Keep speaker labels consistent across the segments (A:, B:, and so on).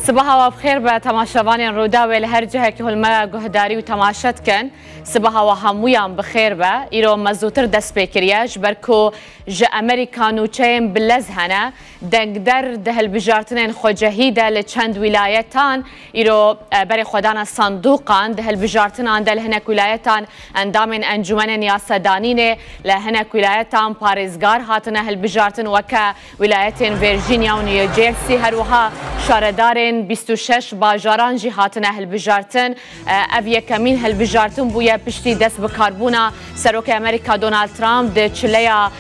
A: Sibeha we bi xêr be temaşevanên Rûdawê li her cihekî hûn li me guhdarî û temaşe dikin. Sibeha we hemûyan bi xêr be. Îro me zûtir dest pê kiriye ji ber ku ji Amerîka nûçeyên bi lez hene. Dengder di hilbijartinên xwecehî de li çend wîlayetan îro berê xwe dane sanduqan. Di hilbijartinan de li hinek wîlayetan endamên encûmenên yasedanînê, li hinek wîlayetan parêzgar hatine hilbijartin weke Wîlayetên Virginia û New Jersey her wiha şaredarên 26 bajaran jî hatine hilbijartin. Ev yekemîn hilbijartin bûye piştî dest bi karbûna Serokê Amerîka Donald Trump di çileya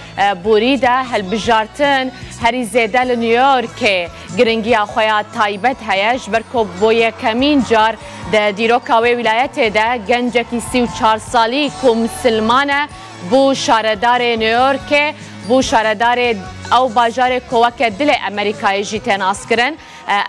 A: borî de hilbijartin herî zêde li New Yorkê giringiya xwe ya taybet heye ji ber ku bo yekemîn car di dîroka wê wîlayetê de gencekî 34 salî ku misilman e Bû şaredarê New Yorkê, bû şaredarê ew bajarê ku weke dilê Amerîkayê jî tê naskirin.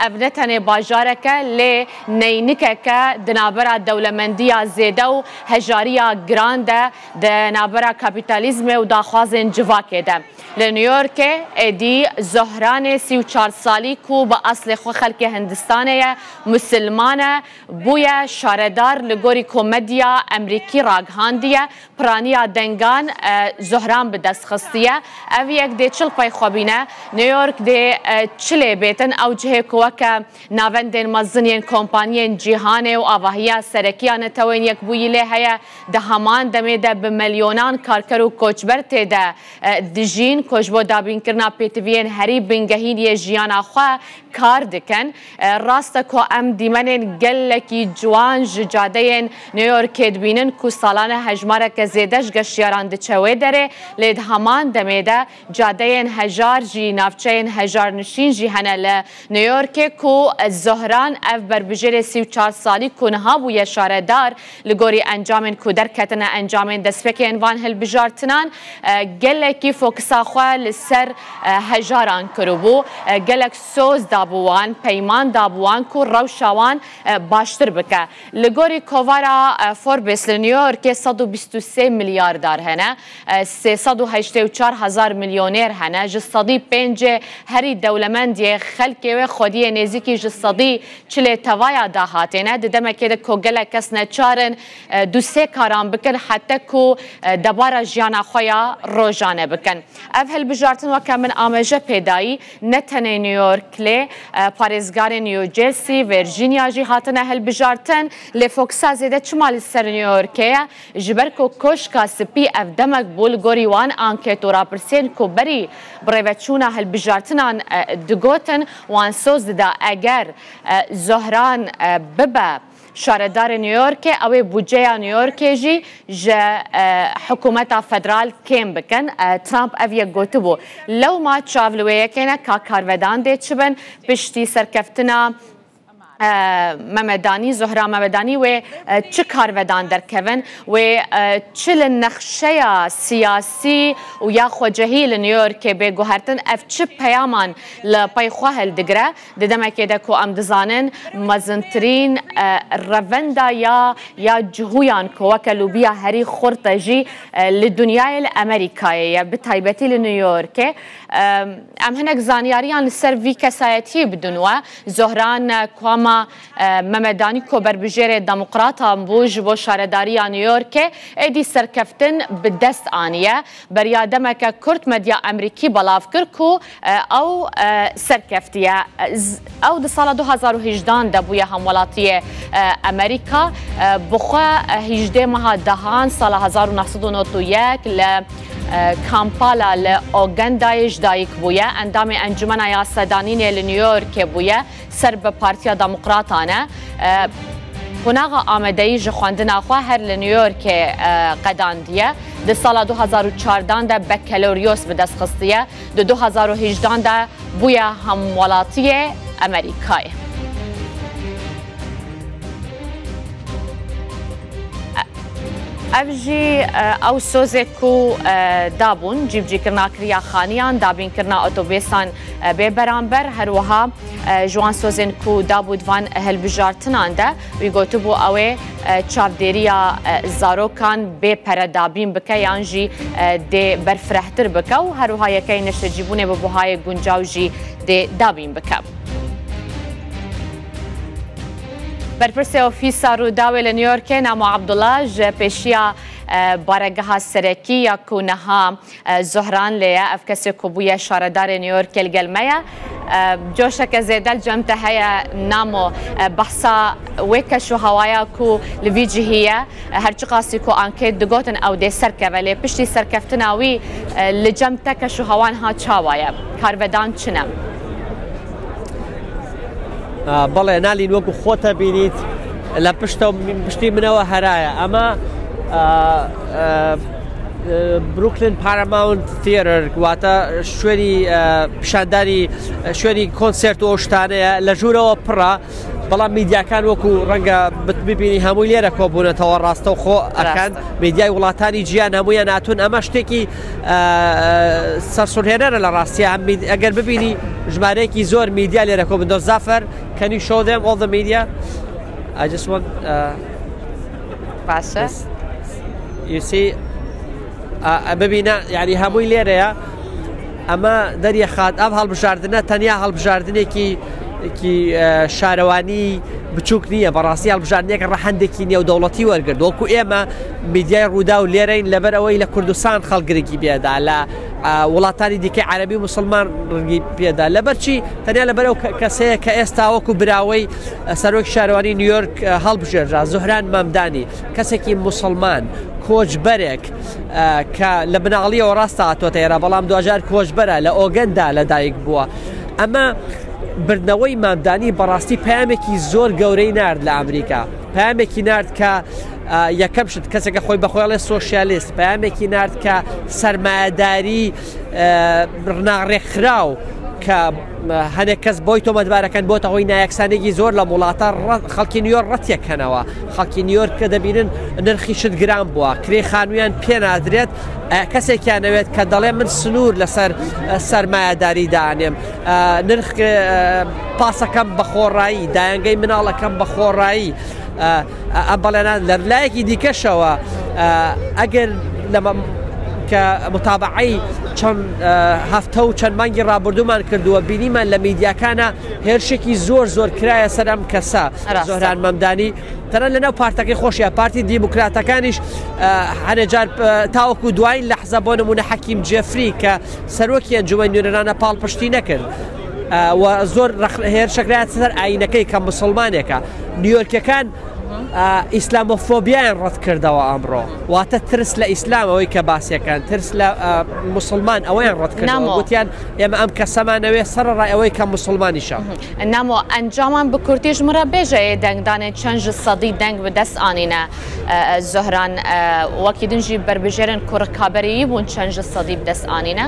A: Ev ne tenê bajarek e lê neynikek e di navbera dewlemendiya zêde û hejariya giran de, di navbera kapîtalîzmê û daxwazên civakê de. Li New Yorkê êdî Zohranê 34 salî ku bi eslê xwe xelkê Hindistanê ye, misilman e, bûye şaredar li gorî ku medya Emrîkî ragihandiye, piraniya dengan Zohran bi dest xistiye. Ev yek dê çil pey xwe bîne. New York dê çilê bêtin ew cihê ku weke navendên mezin yên kompaniyên cîhanê û avahiya serekî ya Neteweyên Yekbûyî lê heye, di heman demê de bi milyonan karker û koçber tê de dijîn ku ji bo dabînkirina pêtiviyên herî bingehîn yê jiyana xwe kar dikin. Rast e ku em dîmenên gelekî ciwan ji cadeyên New Yorkê dibînin ku salane hejmareke zêde ji geştyaran diçe wê derê, lê di heman demê de cadeyên hejar jî navçeyên hejarnişîn jî hene li New Yorkê ku Zohran ev berbijêrê 34 salî ku niha bûye şaredar li gorî encamên ku derketine encamên destpêkê yên van hilbijartinan gelekî fokisa xwe li ser hejaran kiribû. Gelek Soz dabû wan, peyman dabû wan ku rewşa wan baştir bike. Li gorî kovara Forbes li New Yorkê 123 milyardar hene, 384 hezar milyonêr hene, 5% herî dewlemend yê xelkê wê xwediyê nêzîkî 40% tevaya dahatê ne. Di demekê de ku gelek kes neçar in du sê karan bikin heta ku debara jiyana xwe ya rojane bikin. Ev hilbijartin weke min ameje pê dayî Ne tenê New York lê parêzgarên New Jersey, Virginia jî hatine hilbijartin. Lê foksa zêde çima li ser New Yorkê ye? Ji ber ku Koşka Spî ev demek bû li gorî wan anket û rapirsên ku berî birêveçûna hilbijartinan digotin, wan soz dida eger Zohran bibe Şaredarê New Yorkê ew ê bûdceya New Yorkê jî ji hikûmeta federal kêm bikin. Trump ev yek gotibû. Lewma çav li wê yekê ne ka karvedan dê çi bin. Piştî serkeftina Memedanî, Zohra Memedanî wê çi karvedan derkevin, wê çi li nexşeya siyasî û ya xwecehî li New Yorkê bê guhertin, ev çi peyaman li pey xwe hildigire. Di demekê de ku em dizanin mezintirîn revenda ya ya cihûyan ku weke lobiya herî xurt e jî li dinyayê li Amerîkayê ye bi taybetî li New Yorkê. Em hinek zanyariyan li ser vî kesayetiyê bidin we. Zohran Kwama Memedanî ku berbijêrê Demokratan bû ji bo şaredariya New Yorkê êdî serkeftin bi dest aniye. Beriya demeke kurt medya Amerîkî belav kir ku Ew serkeftiye. Ew di sala 2018 de bûye hemwelatiyê Amerîka. Bi xwe hîjdê meha dehan sala 1991 li Kampala li Ogendayê ji dayik bûye. Endamê Encûmena Yasedanînê li New Yorkê bûye. Ser bi Partiya Demokratan e. Qonaxa amedeyî ji xwendina xwe her li New Yorkê qedandiye. Di sala 2014 de bekeloriyos bi dest xistiye. Di 2018 de bûye hemwelatiyê Amerîkayê. Ev jî ew sozê ku dabûn cîbicîkirina kiriya xaniyan, dabînkirina otobêsan bê beramber her wiha ji wan sozên ku dabû di van hilbijartinan de wî gotibû ew ê çavdêriya zarokan bê pere dabîn bike yan jî dê berfirehtir bike û her wiha yekeyê neştecîbûnê bi buhayê guncaw jî dê dabîn bike. بەرپرسê Ofîsa Rûdawê li New Yorkê Namo Abdullah ji pêşiya baregeha serekî ya ku niha Zohran lê ye, ev kesê ku bûye şaredarê New Yorkê li gel me ye. Coşeke zêde li cem te heye Namo, behsa wê keş û hewaya ku li vî cihî ye, her çiqasî ku anket digotin ew dê serkeve lê piştî serkeftina wî li cem te keş û hewa niha çawa ye? Karvedan çi ne?
B: بەڵێ نالین وەکو خۆتە بینیت لە پشتە پشتی منەوە هەرایە ئەمە بروکلین پاراماونت تیێرەر واتە شوێنی پیشاندانی شوێنی کۆنسێرت و ئەو شتانەیە لە ژوورەوە پڕە بەڵام میدیاکان وەکو ڕەنگە ببینی هەمووی لێرە کۆبوونەتەوە ڕاستە و خۆ ئەکان میدیای وڵاتانی جیان هەموویان هاتوون ئەمە شتێکی سەرسوڕهێنەرە لە ڕاستیا ئەگەر ببینی ژمارەیەکی زۆر میدیا لێرە کۆبوونەوە زافەر can you show them all the media I just want
A: باشە
B: you see ببینە یعنی هەمووی لێرەیە ئەمە دەریەخات ئەم هەڵبژاردنە تەنیا هەڵبژاردنێکی شارەوانی بچووک نییە بەڕاستی هەڵبژاردنێک ڕەهەندێکی نێودەوڵەتی وەرگرت وەکو ئێمە میدیای ڕوودا و لێرەین لەبەر ئەوەی لە کوردستان خەڵک گرنگی پێدا لە وڵاتانی دیکەی عەربی و مسلمان ڕنگی پێدا لەبەرچی تەنیا لەبەر ئەو کەسەیە کە ئێستا وەکو براوەی سەرۆک شارەوانی نیویۆرک هەڵبژێردرا زوهران مامدانی کەسێکی مسلمان کۆچبەرێک کە لە مناڵیەوە ڕاستە هاتۆتە ئێرە بەڵام دواجار کۆچبەرە لە ئۆگەندا لەدایک بووە ئەمە بردنەوەی مامدانی بەڕاستی پەیامێکی زۆر گەورەی نارد لە ئەمریکا پەیامێکی نارد کە یەکەم شت کەسێکە خۆی بەخۆڵێ سۆسیالیست پەیامێکی نارد کە سەرمایەداری ناڕێکخراو کە هەنێک کەس بۆی تۆمەتبارەکەن بۆتە هۆی نایەکسانێکی زۆر لە وڵاتە خەڵکی نیویۆرک ڕەتیەکەنەوە خەڵکی نیویۆرک کە دەبینن نرخی شت گران بووە کرێ خانوویان پێنادرێت کەسێکیانەوێت کە دەڵێ من سنوور لەسەر سەرمایەداری دانێم نرخ پاسەکەم بە خۆڕایی دایەنگەی مناڵەکەم بە خۆڕایی ئەم بەڵێنە لە لایەکی دیکەشەوە ئەگەر لە کە متابعەی چەند هەفتە و چەند مانگی ڕابردوومان کردووە بینیمان لە میدیاکانە هێرشێکی زۆر زۆر کرایە سەر ئەم کەسە زۆران مەمدانی تەنانەت لەناو پارتەکەی خۆشیە پارتی دیموکراتەکانیش هەنێجار تاوەکو دوایین لەحزە بۆ نمونە حەکیم جێفری کە سەرۆکی ئەنجومەنی نوێنەرانە پاڵپشتی نەکرد و زۆر هێرشەکرایە سەر ئاینەکەی کە مسلمانێکە نیویۆرکەکان ئیسلامۆفۆبیایان ڕەت کردەوە ئەمڕۆ واتە ترس لە ئیسلام ئەوەی کە باسیەکان ترس لە مسلمان ئەوەیان ڕەت کردەوە گوتیان ئێمە ئەم کەسەمانەوێ سەرڕای ئەوەی کە مسلمانیشە.
A: نامۆ ئەنجامان بە کورتیش مرە بێژە دەنگدانێ چەند ji سەدی دەنگ bi dest anîne Zohran wekî din jî berbijêrên ku rikaberiyî bûn çend ji sedî bi dest anîne؟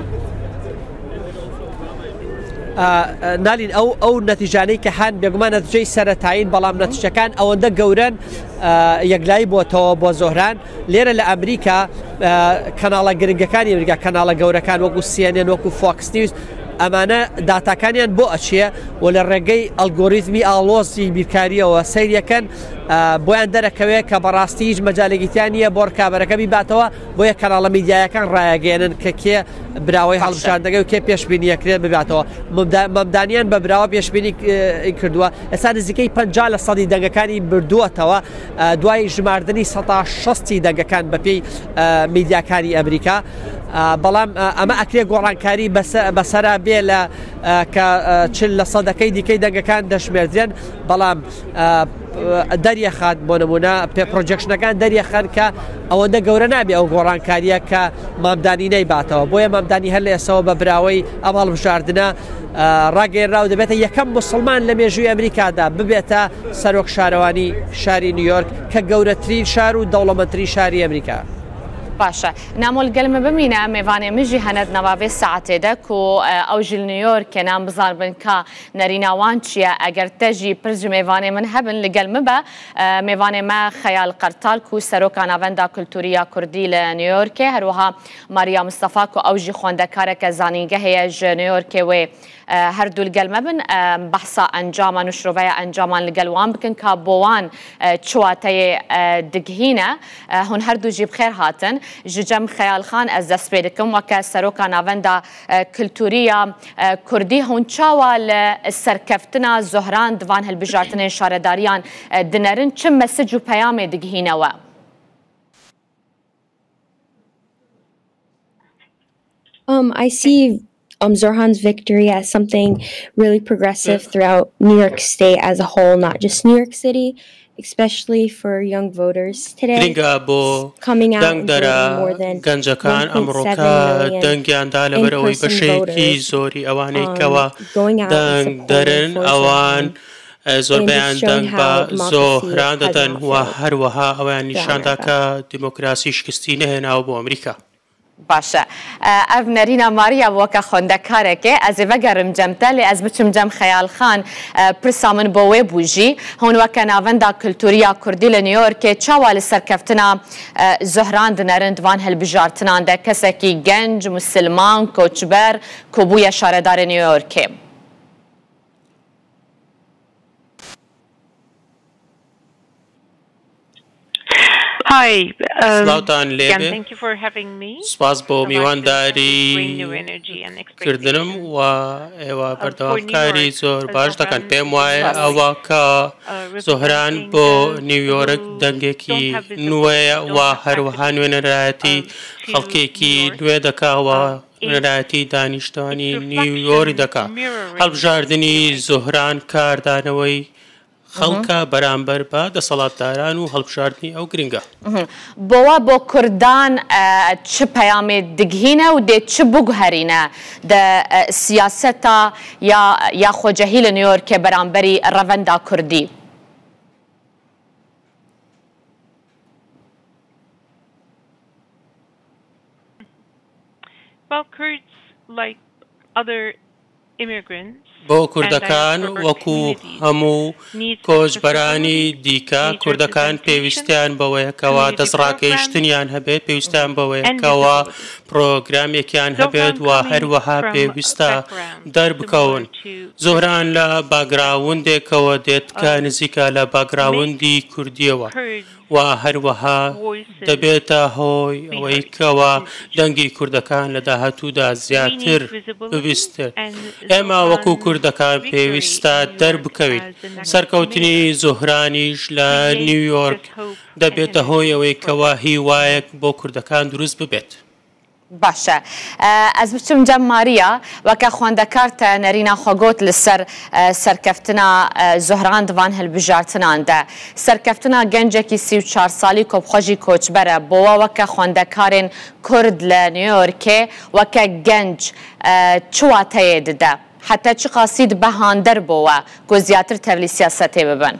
B: نالین ئەو ئەو نەتیجانەی کە هەن بێگومان نەتیجەی سەرەتایین بەڵام نەتیجەکان ئەوەندە گەورەن یەکلایی بۆتەوە بۆ زۆهران لێرە لە ئەمریکا کەناڵە گرنگەکانی ئەمریکا کەناڵە گەورەکان وەکو CNN وەکو فۆکس نیوز ئەمانە داتاکانیان بۆ ئەچێ و لە ڕێگەی ئەلگۆریتمی ئاڵۆزی بیرکاریەوە سەیرەکەن بۆیان دەرەکەوێت کە بەڕاستی هیچ مەجالێکیتیان نییە بۆ ڕکابەرەکە بیباتەوە بۆیە کەناڵە میدیایەکان ڕایەگەیەنن کە کێ براوەی هەڵبژاردنەکەی و کێ پێشبینیەکرێت بباتەوە. مەمدانیان بە براوە پێشبینی کردووە، ئێستا نزیکەی 50 لە سەدی دەنگەکانی بردووەتەوە دوای ژماردنی 60% دەنگەکان بەپێی میدیاکانی ئەمریکا. بەڵام ئەمە ئەکرێ گۆڕانکاری بەسەرا بێ لە کە 40 لە سەدەکەی دیکەی دەنگەکان دەشمێردرێن، بەڵام دەریەخات بۆ نمونە پێ projection ەکان دەریەخەن کە ئەوەندە گەورە نابێ ئەو گۆڕانکاریە کە مامدانی نەیباتەوە. بۆیە مامدانی هەر لە ئێستەوە بە براوەی ئەم هەڵبژاردنە ڕاگەیەنراو دەبێتە یەکەم مسلمان لە مێژووی ئەمریکادا ببێتە سەرۆک شارەوانی شاری نیویۆرک کە گەورەترین شار و دەوڵەمەندترین شاری ئەمریکا.
A: باشە نامۆ لەگەل me بمینە مێوانێ من ژی هەنەت نەواێ ساعتێ دە کو ئەو ژی نیویۆرکێ نام بزان بن کە نەرینا وان چییە ئەگەر تەژی پرس مێوانێ من هەبن لەگەل من بە مێوانێ مە خەیال قەرتال کو سەرۆکا ناوەندا کولتورییا کوردی لە نیویۆرکێ هەروەها ماریا مستەفا کو ئەو ژی خوەندەکارەکە زانینگە هەیە ژ نیویۆرکێ وێ هەردوو لەگەل مە بن بەحسا ئەنجامان و شرۆڤەیە ئەنجامان لەگەل وان بکەن کە بۆوان چواتەیە دگهینە هون هەردوو ژی بخێر هاتن. Ji cem Xeyal Xan ez dest pê dikim weke Seroka Navenda Kulturî ya Kurdî hûn çawa li serkeftina Zohran di van hilbijartinên şaredariyan dinerin çi mesic û peyamê digihîne we?
C: Um, I see um, Zohran's victory as something really progressive throughout New York State as a whole, not just New York City, especially for young voters today.
D: گرنگە بۆ
C: Coming out and
D: دەنگدەرە
C: voting more than
D: گەنجەکان
C: 1.7
D: ئەمڕۆکە
C: million
D: دەنگیان دا لەبەرئەوەی
C: in-person
D: بەشێکی
C: voters
D: زۆری ئەوانەی کەوا
C: um, going out and
D: دەنگ
C: supporting
D: دەرن
C: for
D: ئەوان
C: Zohran and
D: زۆربەیان
C: just showing
D: دەنگ بە
C: how democracy
D: زۆهران
C: has
D: دەدەن
C: not
D: و
C: failed
D: هەروەها ئەویان
C: throughout
D: نیشاندا
C: America.
D: کە دیموکراسی شکستی نەهێناوە بۆ ئەمریکا.
A: باشە ئەڤ نەرینا ماریا وەکە خوێندەکارێکێ ئەزێ ڤەگەرم جەم تە لێ ئەز بچم جەم خەیال خان پرسا من بۆ وێ بوو ژی هون وەکە ناڤەندا کلتورییا کوردی لە نیویۆرکێ چاوا لە سەرکەفتنا زۆهران دنەرن دڤان هەلبژارتنان دە کەسەکی گەنج موسلمان کۆچبەر کو بوویە شارەدارێ نیویۆرکێ؟
E: Hi, um,
D: سڵاوتان
E: again,
D: لێبێ
E: thank you for having me.
D: سوپاس بۆ
E: I'd like to
D: میوانداری
E: bring new energy and
D: کردنم
E: expectations.
D: و ئێوە
E: Uh, for
D: بەردەوام
E: New
D: کاری
E: York,
D: زۆر
E: uh,
D: باش دەکەن
E: Zohran
D: پێم وایە
E: is
A: سپاس.
D: ئەوە کە
E: uh,
D: زۆهران
E: representing
D: بۆ
E: those
D: نیویۆرک
E: who
D: دەنگێکی
E: don't have
D: نوێیە
E: visibility,
D: و
E: don't have
D: هەروەها
E: access
D: نوێنەرایەتی
E: um, to
D: خەڵکێکی
E: New York.
D: نوێ دەکا و
E: Um, it's
D: نوێنەرایەتی
E: it's
D: دانیشتوانی نیویۆرک
E: reflection
D: دەکا
E: mirroring
D: هەڵبژاردنی
E: feelings.
D: زۆهران کاردانەوەی خەڵکە بەرامبەر بە دەسەڵاتداران و هەڵبژاردنی ئەو گرنگە.
A: بۆوە بۆ کوردان چ پەیامێ دگهینە و دێ چ بگوهەرینە دە سیاسەتا یا یا خۆجەهی لە نیویۆرکێ بەرامبەری ڕەڤەندا کوردی؟
E: Well, Kurds, like other immigrants
D: بۆ
E: and
D: کوردەکان
E: diaspora
D: وەکو
E: communities,
D: هەموو
E: need
D: کۆچبەرانی
E: accessibility,
D: دیکە
E: need
D: کوردەکان
E: representation,
D: پێویستیان بەوەیە کەوا
E: community programs,
D: دەستڕاگەیشتنیان هەبێت پێویستیان بەوەیە
E: and
D: کەوا
E: visibility.
D: پرۆگرامێکیان هەبێت
E: Zohran
D: و
E: coming
D: هەروەها
E: from a
D: پێویستە
E: background similar
D: دەربکەون.
E: to
D: زۆهران
E: Kurdish
D: لە باگراوندێکەوە دێت کە
E: um,
D: نزیکە لە
E: make
D: باگراوندی کوردیەوە
E: Kurd
D: و هەروەها
E: voices
D: دەبێتە هۆی
E: be
D: ئەوەی
E: heard
D: کەوا
E: in the future.
D: دەنگی کوردەکان لە داهاتوودا
E: We need
D: زیاتر
E: visibility
D: ببیستێت.
E: and
D: ئێمە وەکو
E: Zohran's
D: کوردەکان
E: victory
D: پێویستە
E: in New York
D: دەربکەوین.
E: as the next
D: سەرکەوتنی
E: mayor
D: زۆهرانیش لە
E: creates
D: نیویۆرک
E: this hope and
D: دەبێتە هۆی
E: energy
D: ئەوەی
E: for
D: کەوا
E: us.
D: هیوایەک بۆ کوردەکان دروست ببێت.
A: باشە ئەز بچم جەم ماریا وەکە خوێندەکار تە نەرینا خۆ گۆت لەسەر سەرکەفتنا زۆهران دڤان هەلبژارتنان دە سەرکەفتنا گەنجێکی 34 ساڵی کۆبخۆژی کۆچبەرە بۆوە وەکە خوێندەکارێن کورد لە نیویۆرکێ وەکە گەنج چ واتەیە ددە حتا چ قاسید بە هاندەر بۆوە گۆ زیاتر تەڤلی سیاسەتێ ببن؟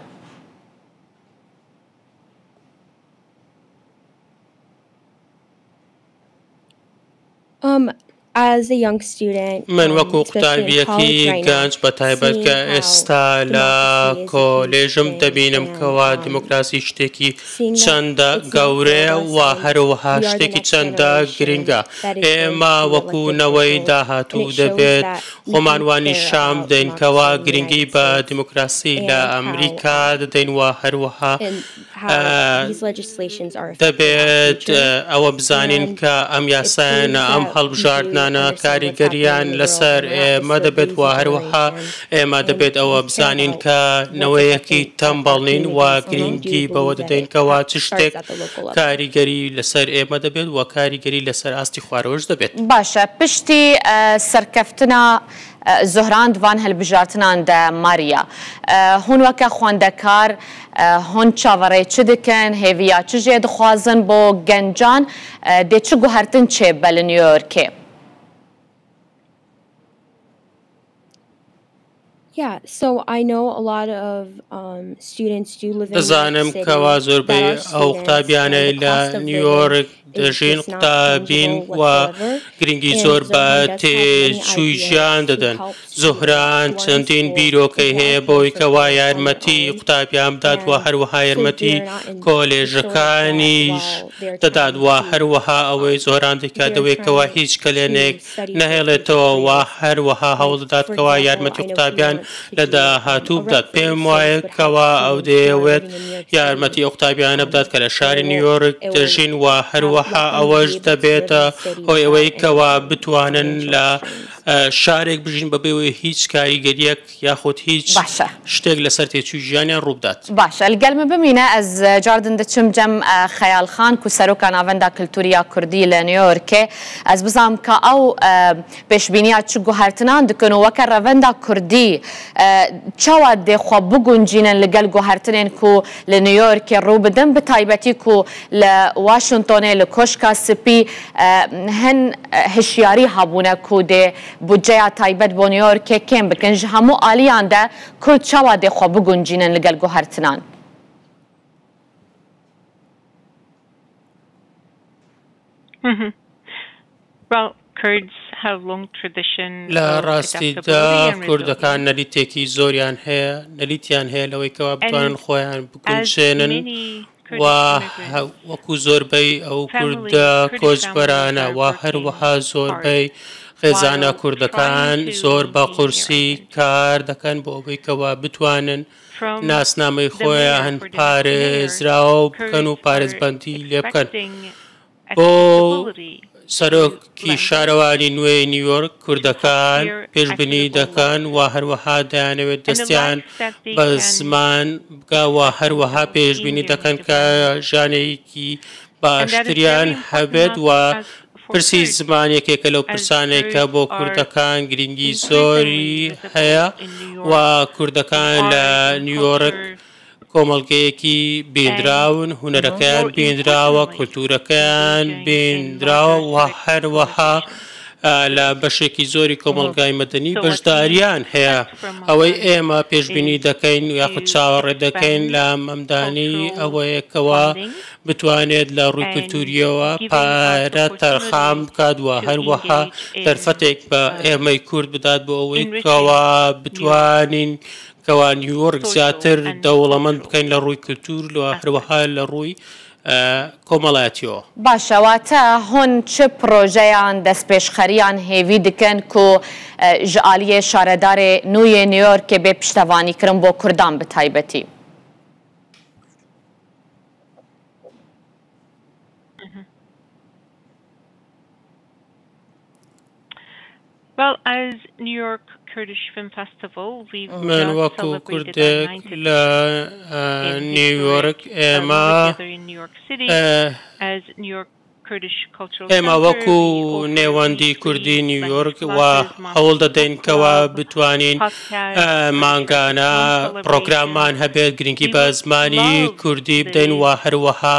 C: Um, as a young student,
D: من
C: um,
D: وەکو
C: especially in
D: قوتابیەکی
C: college right now,
D: گەنج بە تایبەت
C: seeing
D: کە
C: how
D: ئێستا لە
C: democracy is a huge
D: کۆلێژم
C: thing
D: دەبینم
C: and
D: کەوا
C: um,
D: دیموکراسی شتێکی
C: seeing that
D: چەندە
C: it's not
D: گەورەیە
C: failed us
D: و
C: and
D: هەروەها
C: we are the
D: شتێکی
C: next
D: چەندە
C: generation
D: گرنگە
C: that is going
D: ئێمە
C: to be
D: وەکو
C: elected
D: نەوەی
C: officials and
D: داهاتوو
C: it shows
D: دەبێت
C: that we
D: خۆمان
C: do
D: وا
C: care
D: نیشان
C: about
D: بدەین کەوا
C: democracy in the
D: گرنگی
C: United
D: بە
C: States
D: دیموکراسی لە
C: and how
D: ئەمریکا
C: um,
D: دەدەین و هەروەها
C: and how these legislations are affecting our
D: دەبێت
C: future.
D: ئەوە بزانین
C: And
D: کە ئەم
C: it proves
D: یاسایانە ئەم
C: that we do
D: هەڵبژاردنانە
C: understand what's happening
D: کاریگەریان
C: in the world
D: لەسەر
C: and we're not
D: ئێمە
C: just a
D: دەبێت و
C: lazy
D: هەروەها
C: generation
D: ئێمە
C: and
D: دەبێت ئەوە
C: we care
D: بزانین
C: about
D: کە
C: what's
D: نەوەیەکی
C: affecting our
D: تەمبەڵین و
C: communities and we do
D: گرنگی بەوە
C: believe that
D: دەدەین
C: it
D: کەوا
C: ha-
D: چ
C: starts
D: شتێک
C: at the local level.
D: کاریگەری لەسەر ئێمە دەبێت و کاریگەری لەسەر ئاستی خوارەوەش دەبێت.
A: باشە پشتی سەرکەفتنا زۆهران دڤان هەلبژارتنان دە ماریا هون وەکە خوێندەکار هون چاوەڕێ چ دکەن هێڤیا چ ژێ دخوازن بۆ گەنجان دێ چ گوهەرتن چێ بە لە نیویۆرکێ؟
C: Yeah, so I know a lot of um, students do live in New York
D: دەزانم کەوا
C: City that
D: زۆربەی
C: are
D: ئەو
C: students, and
D: قوتابیانەی
C: the
D: لە
C: cost of living
D: نیویۆرک
C: is
D: دەژین
C: just not
D: قوتابین
C: tangible
D: و
C: whatsoever.
D: گرنگی
C: And
D: زۆر بە
C: Zohran does have many
D: تێچووی
C: ideas
D: ژیان
C: to
D: دەدەن.
C: help students
D: زۆهران
C: who are in
D: چەندین
C: school as
D: بیرۆکەی
C: well
D: هەیە
C: as pay
D: بۆی
C: for
D: کەوا
C: college on their
D: یارمەتی
C: own.
D: قوتابیان بدات و
C: And
D: هەروەها
C: so
D: یارمەتی
C: they're not in, it shows that
D: کۆلێژەکانیش
C: while they're
D: دەدات
C: trying
D: و
C: to
D: هەروەها ئەوەی
C: um,
D: زۆهران دەکات
C: they're
D: ئەوەی کەوا
C: trying
D: هیچ
C: to
D: کەلێنێک
C: study for future
D: نەهێڵێتەوە و
C: careers.
D: هەروەها
C: Like,
D: هەوڵ دەدات
C: for
D: کەوا
C: example,
D: یارمەتی
C: I know he
D: قوتابیان
C: wanted
D: لە داهاتوو بدات. پێم وایە کەوا ئەو دەیەوێت یارمەتی ئەو قوتابیانە بدات کە لە شاری نیویۆرک دەژین و هەروەها ئەوەش دەبێتە هۆی ئەوەی کەوا بتوانن لە شارێک بژین بەبێ ئەوەی هیچ کاریگەرییەک یاخود هیچ
A: باشە.
D: شتێک لەسەر تێچووی ژیانیان ڕووبدات.
A: باشە لگەل من بمینە ئەز جاردن دچم جەم خەیال خان کو سەرۆکا ناڤەندا کلتوری یا کوردی لە نیویۆرکێ ئەز بزانم کا ئەو پێشبینیا چ گوهەرتنان دکن و وەکە رەڤەندا کوردی چاوا دێ خوە بگونجینن لگەل گوهەرتنێن کو لە نیویۆرکێ ڕوو بدن بە تایبەتی کو لە واشنتۆنێ لە کۆشکا سپی هن هشیاری هەبوونە کو دێ بودجەیا تایبەت بۆ نیویۆرکێ کێم بکن ژ هەموو ئالیان دە کورد چاوا دێ خوە بگونجینن لگەل گوهەرتنان.
D: لە ڕاستیدا کوردەکان نەریتێکی زۆریان هەیە، نەریتیان هەیە لەوەی کەوا بتوانن خۆیان بگونجێنن و وەکو زۆربەی ئەو کوردە کۆچبەرانە و هەروەها زۆربەی خێزانە کوردەکان زۆر بە قورسی کار دەکەن بۆ ئەوەی کەوا بتوانن ناسنامەی خۆیان پارێزراو بکەن و پارێزبەندی لێ بکەن. بۆ سەرۆکی شارەوانی نوێی نیویۆرک کوردەکان پێشبینی دەکەن و هەروەها دەیانەوێت دەستیان بە زمان بگا و هەروەها پێشبینی دەکەن کە ژیانێکی باشتریان هەبێت و پرسی زمان یەکێکە لەو پرسانەی کە بۆ کوردەکان گرنگی زۆری هەیە و کوردەکان لە نیویۆرک کۆمەڵگەیەکی بیندراون، هونەرەکەیان بیندراوە، کولتوورەکەیان بیندراوە و هەروەها لە بەشێکی زۆری کۆمەڵگای مەدەنی بەشداریان هەیە. ئەوەی ئێمە پێشبینی دەکەین یاخود چاوەڕێ دەکەین لە مەمدانی ئەوەیە کەوا بتوانێت لە ڕووی کولتوورییەوە پارە تەرخان بکات و هەروەها دەرفەتێک بە ئێمەی کورد بدات بۆ ئەوەی کەوا بتوانین کەوا نیویۆرک زیاتر دەوڵەمەند بکەین لە ڕووی کلتور و هەروەها لە ڕووی کۆمەڵایەتیەوە.
A: باشە واتە هون چ پرۆژەیان دەستپێشخەریان هێڤی دکەن کو ژ ئالیێ شارەدارێ نوویێ نیویۆرکێ بێ پشتەڤانی کرن بۆ کوردان بە تایبەتی؟
D: من وەکو کوردێک لە نیویۆرک ئێمە ئێمە وەکو نێوەندی کوردی نیویۆرک و هەوڵ دەدەین کەوا بتوانین مانگانە پڕۆگراممان هەبێت گرنگی بە زمانی کوردی بدەین و هەروەها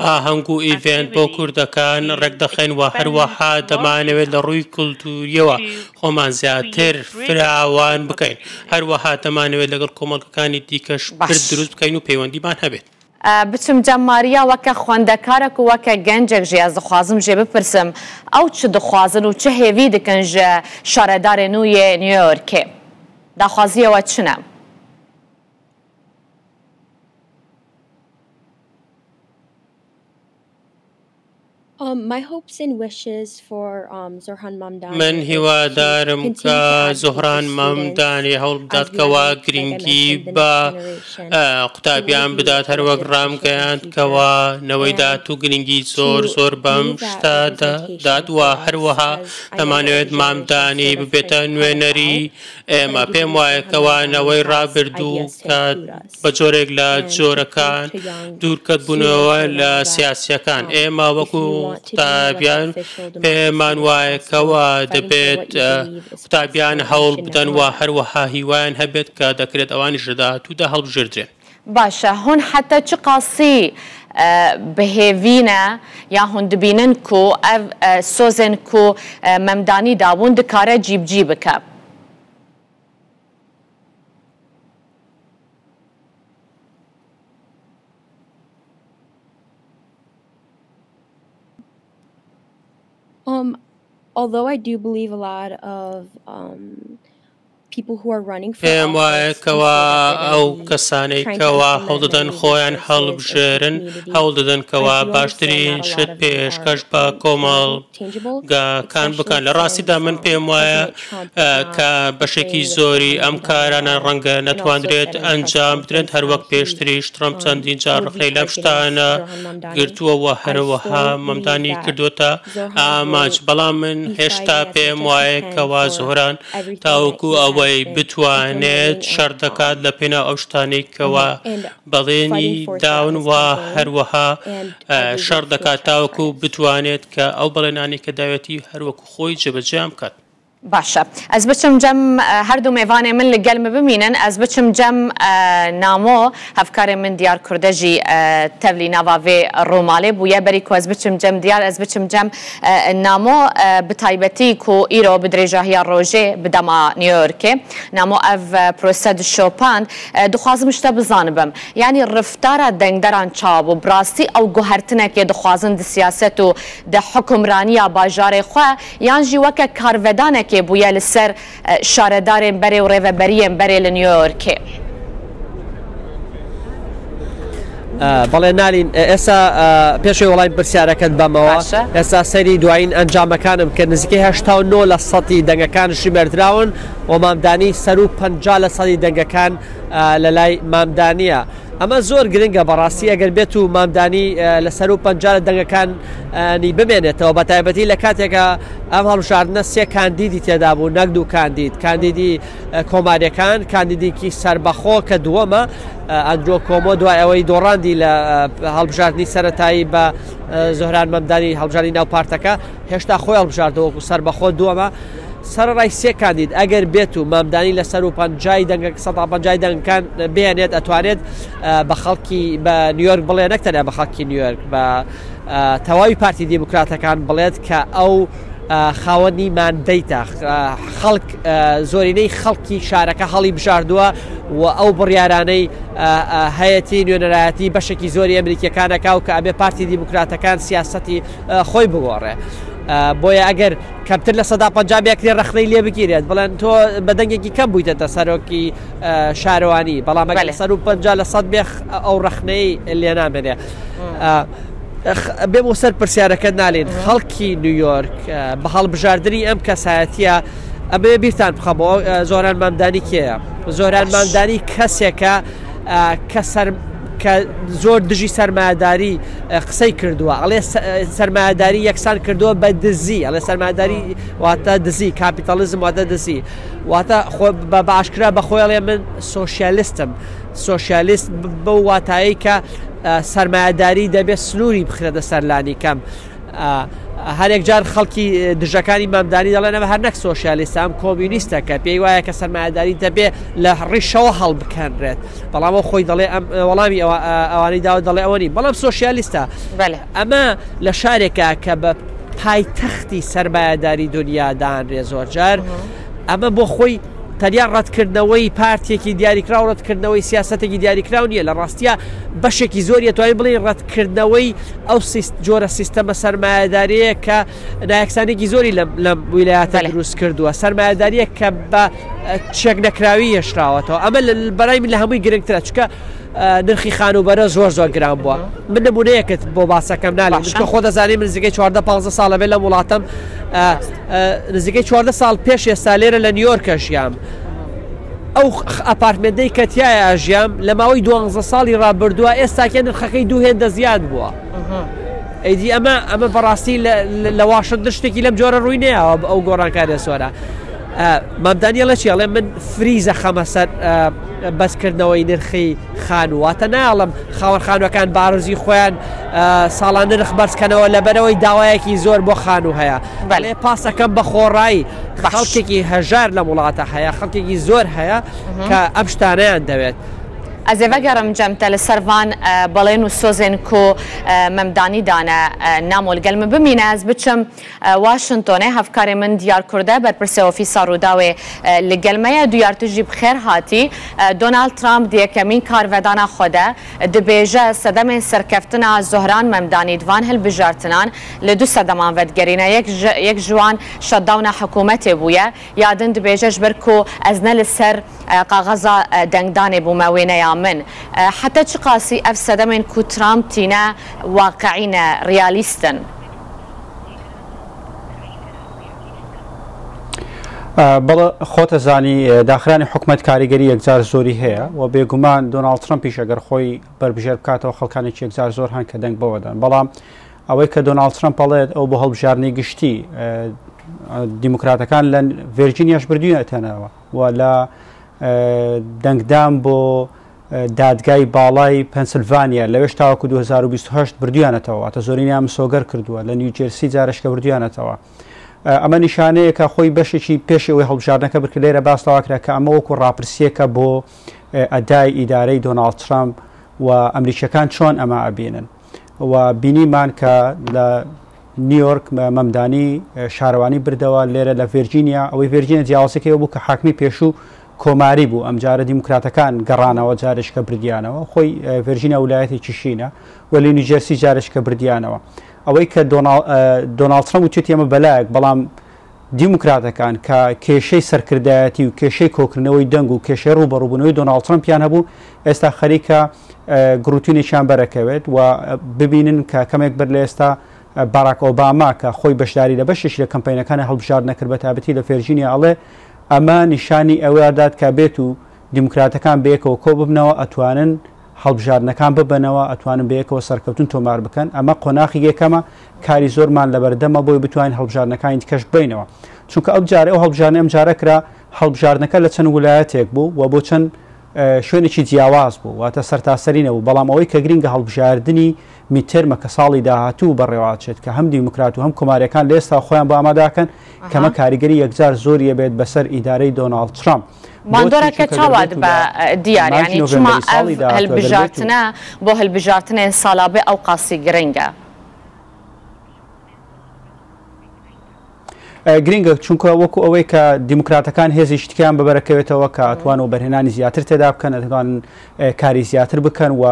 D: ئاهەنگ و ئیڤێنت بۆ کوردەکان ڕێکدەخەین و هەروەها دەمانەوێت لە ڕووی کولتوورییەوە خۆمان زیاتر فراوان بکەین، هەروەها دەمانەوێت لەگەڵ کۆمەڵگەکانی دیکەش پرد دروست بکەین و پەیوەندیمان هەبێت.
A: بچم جەم ماریا وەکە خوەندەکارەک و وەکە گەنجەک ژێ ئەز دخوازم ژێ بپرسم ئەو چ دخوازن و چ هێڤی دکن ژ شارەدارێ نوو یێ نیویۆرکێ؟ داخوازییەوە چنە؟
D: من هیوادارم کە زۆهران مامدانی هەوڵ بدات کەوا گرنگی بە قوتابیان بدات هەروەک ڕامگەیاند کەوا نەوەی داهاتوو گرنگی زۆر زۆر بەم شتە دەدات و هەروەها دەمانەوێت مامدانی ببێتە نوێنەری ئێمە پێم وایە کەوا نەوەی ڕابردوو کە بە جۆرێک لە جۆرەکان دوورکەتبوونەوە لە سیاسییەکان. ئێمە وەکو قوتابیان پێمان وایە کەوا دەبێت قوتابیان هەوڵ بدەن و هەروەها هیوایان هەبێت کە دەکرێت ئەوانیش لە داهاتوودا هەڵبژێردرێن.
A: باشە هون حەتە چ قاسی بهێڤینە یا هون دبینن کو ئەڤ سۆزێن کو مەمدانی دابوون دکارە جیبجی بکە؟
C: Um, although I do believe a lot of um, people who are running for
D: پێم وایە
C: office and
D: کەوا
C: say that they're
D: ئەو
C: gonna be
D: کەسانەی
C: trying to
D: کەوا
C: implement
D: هەوڵدەدەن
C: many
D: خۆیان
C: resources or
D: هەڵبژێرن
C: community.
D: هەوڵدەدەن
C: I
D: کەوا
C: do understand
D: باشترین
C: not a lot
D: شت
C: of them are
D: پێشکەش بە
C: really tangible,
D: کۆمەڵگاکان
C: especially
D: بکەن. لە ڕاستیدا
C: since
D: من پێم وایە
C: President Trump did
D: کە
C: not
D: بەشێکی
C: agree with
D: زۆری
C: Zohran
D: ئەم
C: Mamdani at
D: کارانە
C: all,
D: ڕەنگە
C: and also
D: نەتواندرێت
C: said in a press
D: ئەنجام بدرێن
C: conference
D: هەروەک
C: how he
D: پێشتریش ترەمپ چەندین جار
C: would be
D: ڕەخنەی لەم
C: targeting
D: شتانە
C: Zohran Mamdani.
D: گرتووە و
C: I still
D: هەروەها
C: believe
D: مەمدانی
C: that
D: کردووەتە
C: Zohran
D: ئامانج
C: will
D: بەڵام من
C: be
D: هێشتا
C: fighting as
D: پێم
C: much as he
D: وایە
C: can
D: کەوا
C: for
D: زۆهران
C: everything that
D: تاوەکو
C: he has
D: ئەوەی
C: been
D: بتوانێت
C: implementing
D: شەڕ
C: and
D: دەکات لە پێناو ئەو شتانەی کەوا
C: and
D: بەڵێنی
C: fighting for throughout
D: داون
C: his
D: و
C: campaign.
D: هەروەها
C: And I believe
D: شەڕ
C: he will
D: دەکات
C: try his
D: تاوەکو
C: hardest.
D: بتوانێت کە ئەو بەڵێنانەی کە داوێتی هەروەکو خۆی جێبەجێیان بکات.
A: باشە ئەز بچم جەم هەردوو مێڤانێ من لە گەل م بمینن ئەز بچم جەم نامۆ هەڤکارێ من دیار کوردە ژی تەڤلی ناڤا ڤێ ڕۆمالێ بوویە بەری کو ئەز بچم جەم دیار ئەز بچم جەم نامۆ بتایبەتی کو ئیرۆ بدرێژاهیا ڕۆژێ بدەما نیویۆرکێ نامۆ ئەڤ پرۆسە دشۆپاند دخوازم شتە بزانبم یانی ڕفتارا دەنگدەران چاوا بوو براستی ئەو گوهەرتنەکێ دخوازن د سیاسەت و د حوکمرانیا باژارێ خوە یان ژی وەکە کارڤەدانەکێ بوویە لە سەر شارەدارێن بەرێ و ڕێڤەبەریێن بەرێ لە نیویۆرکێ.
B: بەڵێ نالین ئێستا پێشەوەی وەڵامی پرسیارەکەت بەمەوە
A: باشە.
B: ئێستا سەیری دوایین ئەنجامەکانم کە نزیکەی 89 لە سەتی دەنگەکان ژمێردراون و مامدانی سەروو 50 لە سەدی دەنگەکان لە لای مامدانیە. ئەمە زۆر گرنگە بەڕاستی ئەگەر بێت و مامدانی لە سەروو 50 لە دەنگەکانی بمێنێتەوە بە تایبەتی لە کاتێکە ئەم هەڵبژاردنە سێ کاندیدی تێدا بوو نەک دوو کاندید کاندیدی کۆماریەکان کاندیدێکی سەربەخۆ کە دووەمە ئەندرۆ کۆمۆ دوای ئەوەی دۆڕاندی لە هەڵبژاردنی سەتایی بە زۆهران مەمدانی هەڵبژاردنی ناو پارتەکە هێشتا خۆی هەڵبژاردەوە وەکو سەربەخۆ دووەمە سەرەڕای سێ کاندید ئەگەر بێت و مامدانی لە سەر و پەنجای دەنگە سەدا پەنجای دەنگەکان بێنێت ئەتوانێت بە خەڵکی بە نیویۆرک بڵێ نەک تەنیا بە خەڵکی نیویۆرک بە تەواوی پارتی دیموکراتەکان بڵێت کە ئەو خاوەنی ماندەیتە خەڵک زۆرینەی خەڵکی شارەکە هەڵی بژاردووە و ئەو بڕیارانەی هەیەتی نوێنەرایەتی بەشێکی زۆری ئەمریکیەکانەکە و کە ئەبێ پارتی دیموکراتەکان سیاسەتی خۆی بگۆڕێ. بۆیە ئەگەر کەمتر لە 50 بێکرێ ڕەخنەی لێ بگیرێت بڵێن تۆ بە دەنگێکی کەم بوویتەتە سەرۆکی شارەوانی بەڵام ئەگەر سەر و 50 لە سەد بێخ ئەو ڕەخنەی لێ نامێنێ. بێم سەر پرسیارەکە نالین خەڵکی نیویۆرک بە هەڵبژاردنی ئەم کەسایەتیە ئەمەوێ بیرتان بخەمەوە زۆران مامدانی کێیە زۆران مامدانی کەسێکە کە سەر کە زۆر دژی سەرمایەداری قسەی کردووە ئەڵێ سەرمایەداری یەکسان کردووە بە دزی ئەڵێ سەرمایەداری واتە دزی کاپیتالیزم واتە دزی واتە خۆ بە باشکرا بە خۆی ئەڵێ من سۆسیالیستم سۆسیالیست بەو واتایەی کە سەرمایەداری دەبێت سنووری بخرێتە سەر لانی کەم. هەرێک جار خەڵکی دژەکانی مامدانی دەڵێن ئەمە هەر نەک سۆسیالیستە ئەم کۆمیونیستە کە پێی وایە کە سەرمایەداری دەبێ لە ڕیشەوە هەڵبکەنرێت بەڵام ئەو خۆی دەڵێ ئەم وەڵامی ئەوانەی داوە دەڵێ ئەوە نیم بەڵام سۆسیالیستە ئەمە لە شارێکە کە بە پایتەختی سەرمایەداری دنیا دانرێ زۆرجار ئەمە بۆ خۆی تەنیا ڕەتکردنەوەی پارتێکی دیاریکراو ڕەتکردنەوەی سیاسەتێکی دیاریکراو نییە لە ڕاستیا بەشێکی زۆری ئەتوانین بڵێین ڕەتکردنەوەی ئەو جۆرە سیستەمە سەرمایەداریەیە کە نایەکسانێکی زۆری لەم ویلایەتە دروست کردووە سەرمایەداریە کە بە چێک نەکراوی هێشراوەتەوە ئەمە بەرای من لە هەمووی گرنگترە چکە نرخی خانووبەرە زۆر زۆر گران بووە من نمونەیەکت بۆ باسەکەم نالی چکە خۆ دەزانانی من نزیکەی 14 15 ساڵە بێ لەم وڵاتم نزیکەی 14 ساڵ پێش ئێستا لێرە لە نیویۆرکە ژیام ئەو ئەپارتمێنتەی کە تیایا ئەژیام لە ماوەی دوانزە ساڵی ڕابردووە ئێستاکێ نرخەکەی دوو هێندە زیاد بووە. ئیدی ئەمە ئەمە بەڕاستی لە واشنتن شتێکی لەم جۆرە ڕووی نەیاوە ئەو گۆڕانکاریە زۆرە. مامدانی ئەڵێ چی ئەڵێ من فریزە خەمە سەر بەزکردنەوەی نرخی خانوو واتە ناڵم خاوەن خانووەکان بارزی خۆیان ساڵان نرخ بەرزکەنەوە لەبەرەوەی داوایەکی زۆر بۆ خانوو هەیە بەڵێ پاسەکەم بە خۆڕایی خەڵکێکی هەژار لەم وڵاتە هەیە خەڵکێکی زۆر هەیە کە ئەم شتانەیان دەوێت.
A: Ez ê vegerim cem te li ser van belên û sozên ku Memdanî dane Namo li gel min bimîne. Ez biçim Washingtonê. Hevkarê min Diyar Kurde, berpirsê Ofîsa Rûdawê li gel me ye. Duyar tu jî bi xêr hatî. Donald Trump di yekemîn karvedana xwe de dibêje sedemên serkeftina Zohran Memdanî di van hilbijartinan li du sedeman vedigerîne. Yek ji wan shutdowna hikûmetê bûye. Ya din dibêje ji ber ku ez ne li ser qaxeza dengdanê bûme wêneya min. Heta çiqasî ev sedemên ku Trump tîne waqiî ne, realîst in?
F: بەڵێ خۆت ئەزانی داخرانی حکومەت کاریگەری یەکجار زۆری هەیە و بێگومان دۆناڵد ترەمپیش ئەگەر خۆی بەربژێر بکاتەوە خەڵکانێکی یەکجار زۆر هەن کە دەنگ بەوە دەن بەڵام ئەوەی کە دۆناڵد ترەمپ ئەڵێت ئەو بۆ هەڵبژاردنی گشتی دیموکراتەکان لە ڤێرجینیاش بردوویانەوە و لە دەنگدان بۆ دادگای باڵای پەنسلڤانیا لەوێش تاوەکو 2028 بردویانەتەوە واتە زۆرینیان مسۆگەر کردووە لە نیوجێرسی جارشکە بردویانەتەوە ئەمە نیشانەیەکە خۆی بەشێکی پێش ئەوەی هەڵبژاردنەکە بکرێت لێرە باس لەوە کرا کە ئەمە وەکو ڕاپرسیەکە بۆ ئەدای ئیدارەی دۆناڵد ترامپ و ئەمریکیەکان چۆن ئەمە ئەبینن و بینیمان کە لە نیویۆرک مەمدانی شارەوانی بردەوە لێرە لە ڤێرجینیا ئەوەی ڤێرجینیا جیاوازەکەی بوو کە حاکمی پێشوو کۆماری بوو ئەمجارە دیموکراتەکان گەڕانەوە جارێکە بردیانەوە خۆی ڤێرجینیا ولایەتێکی شینە و لە نیوجێرسی جارێکە بردیانەوە ئەوەی کە دۆناڵد ترەمپ وتویەتی ئەمە بەلایەک بەڵام دیموکراتەکان کە کێشەی سەرکردایەتی و کێشەی کۆکردنەوەی دەنگ و کێشەی ڕووبەڕووبوونەوەی دۆناڵد ترەمپیان هەبوو ئێستا خەریکە گڕوتینێکیان بەرەکەوێت و ببینن کە کەمێک بەر لە ئێستا باراک ئۆباما کە خۆی بەشداری لە بەشێکی لە کەمپەینەکانی هەڵبژاردنە کرد بە تایبەتی لە ڤێرجینیا ئەڵێ ئەمە نیشانی ئەوە دات کە بێت و دیموکراتەکان بەیەکەوە کۆ ببنەوە ئەتوانن هەڵبژاردنەکان ببەنەوە، ئەتوانن بەیەکەوە سەرکەوتن تۆمار بکەن، ئەمە قۆناخی یەکەمە، کاری زۆرمان لەبەردەمە بۆی بتوانین هەڵبژاردنەکانی دیکەش ببەینەوە. چونکە ئەو جارەی ئەو هەڵبژاردنەی ئەمجارە کرا، هەڵبژاردنەکە لە چەند ولایەتێک بوو و بۆ چەند شوێنێکی جیاواز بوو، واتە سەرتاسەری نەبوو، بەڵام ئەوەی کە گرنگە هەڵبژاردنی midterm ە کە ساڵی داهاتوو بەڕێوەئەچێت کە هەم دیموکرات و هەم کۆمارییەکان لە ئێستا خۆیان بۆ ئامادەکەن، کەمە کاریگەری یەکجار زۆری ئەبێت بەسەر ئیدارەی دۆناڵد ترەمپ.
A: باندۆرە کە چاوا دبە دیار یانی چما ئەڤ هەلبژارتنە بۆ هەلبژارتنێن سالا بێ ئەو قاسی گرنگە.
F: گرنگە چونکە وەکو ئەوەی کە دیموکراتەکان هێزی شتکیان بەبەرەکەوێتەوە کە ئەتوان و بەرهێنانی زیاتر تێدا بکەن ئەتوان کاری زیاتر بکەن و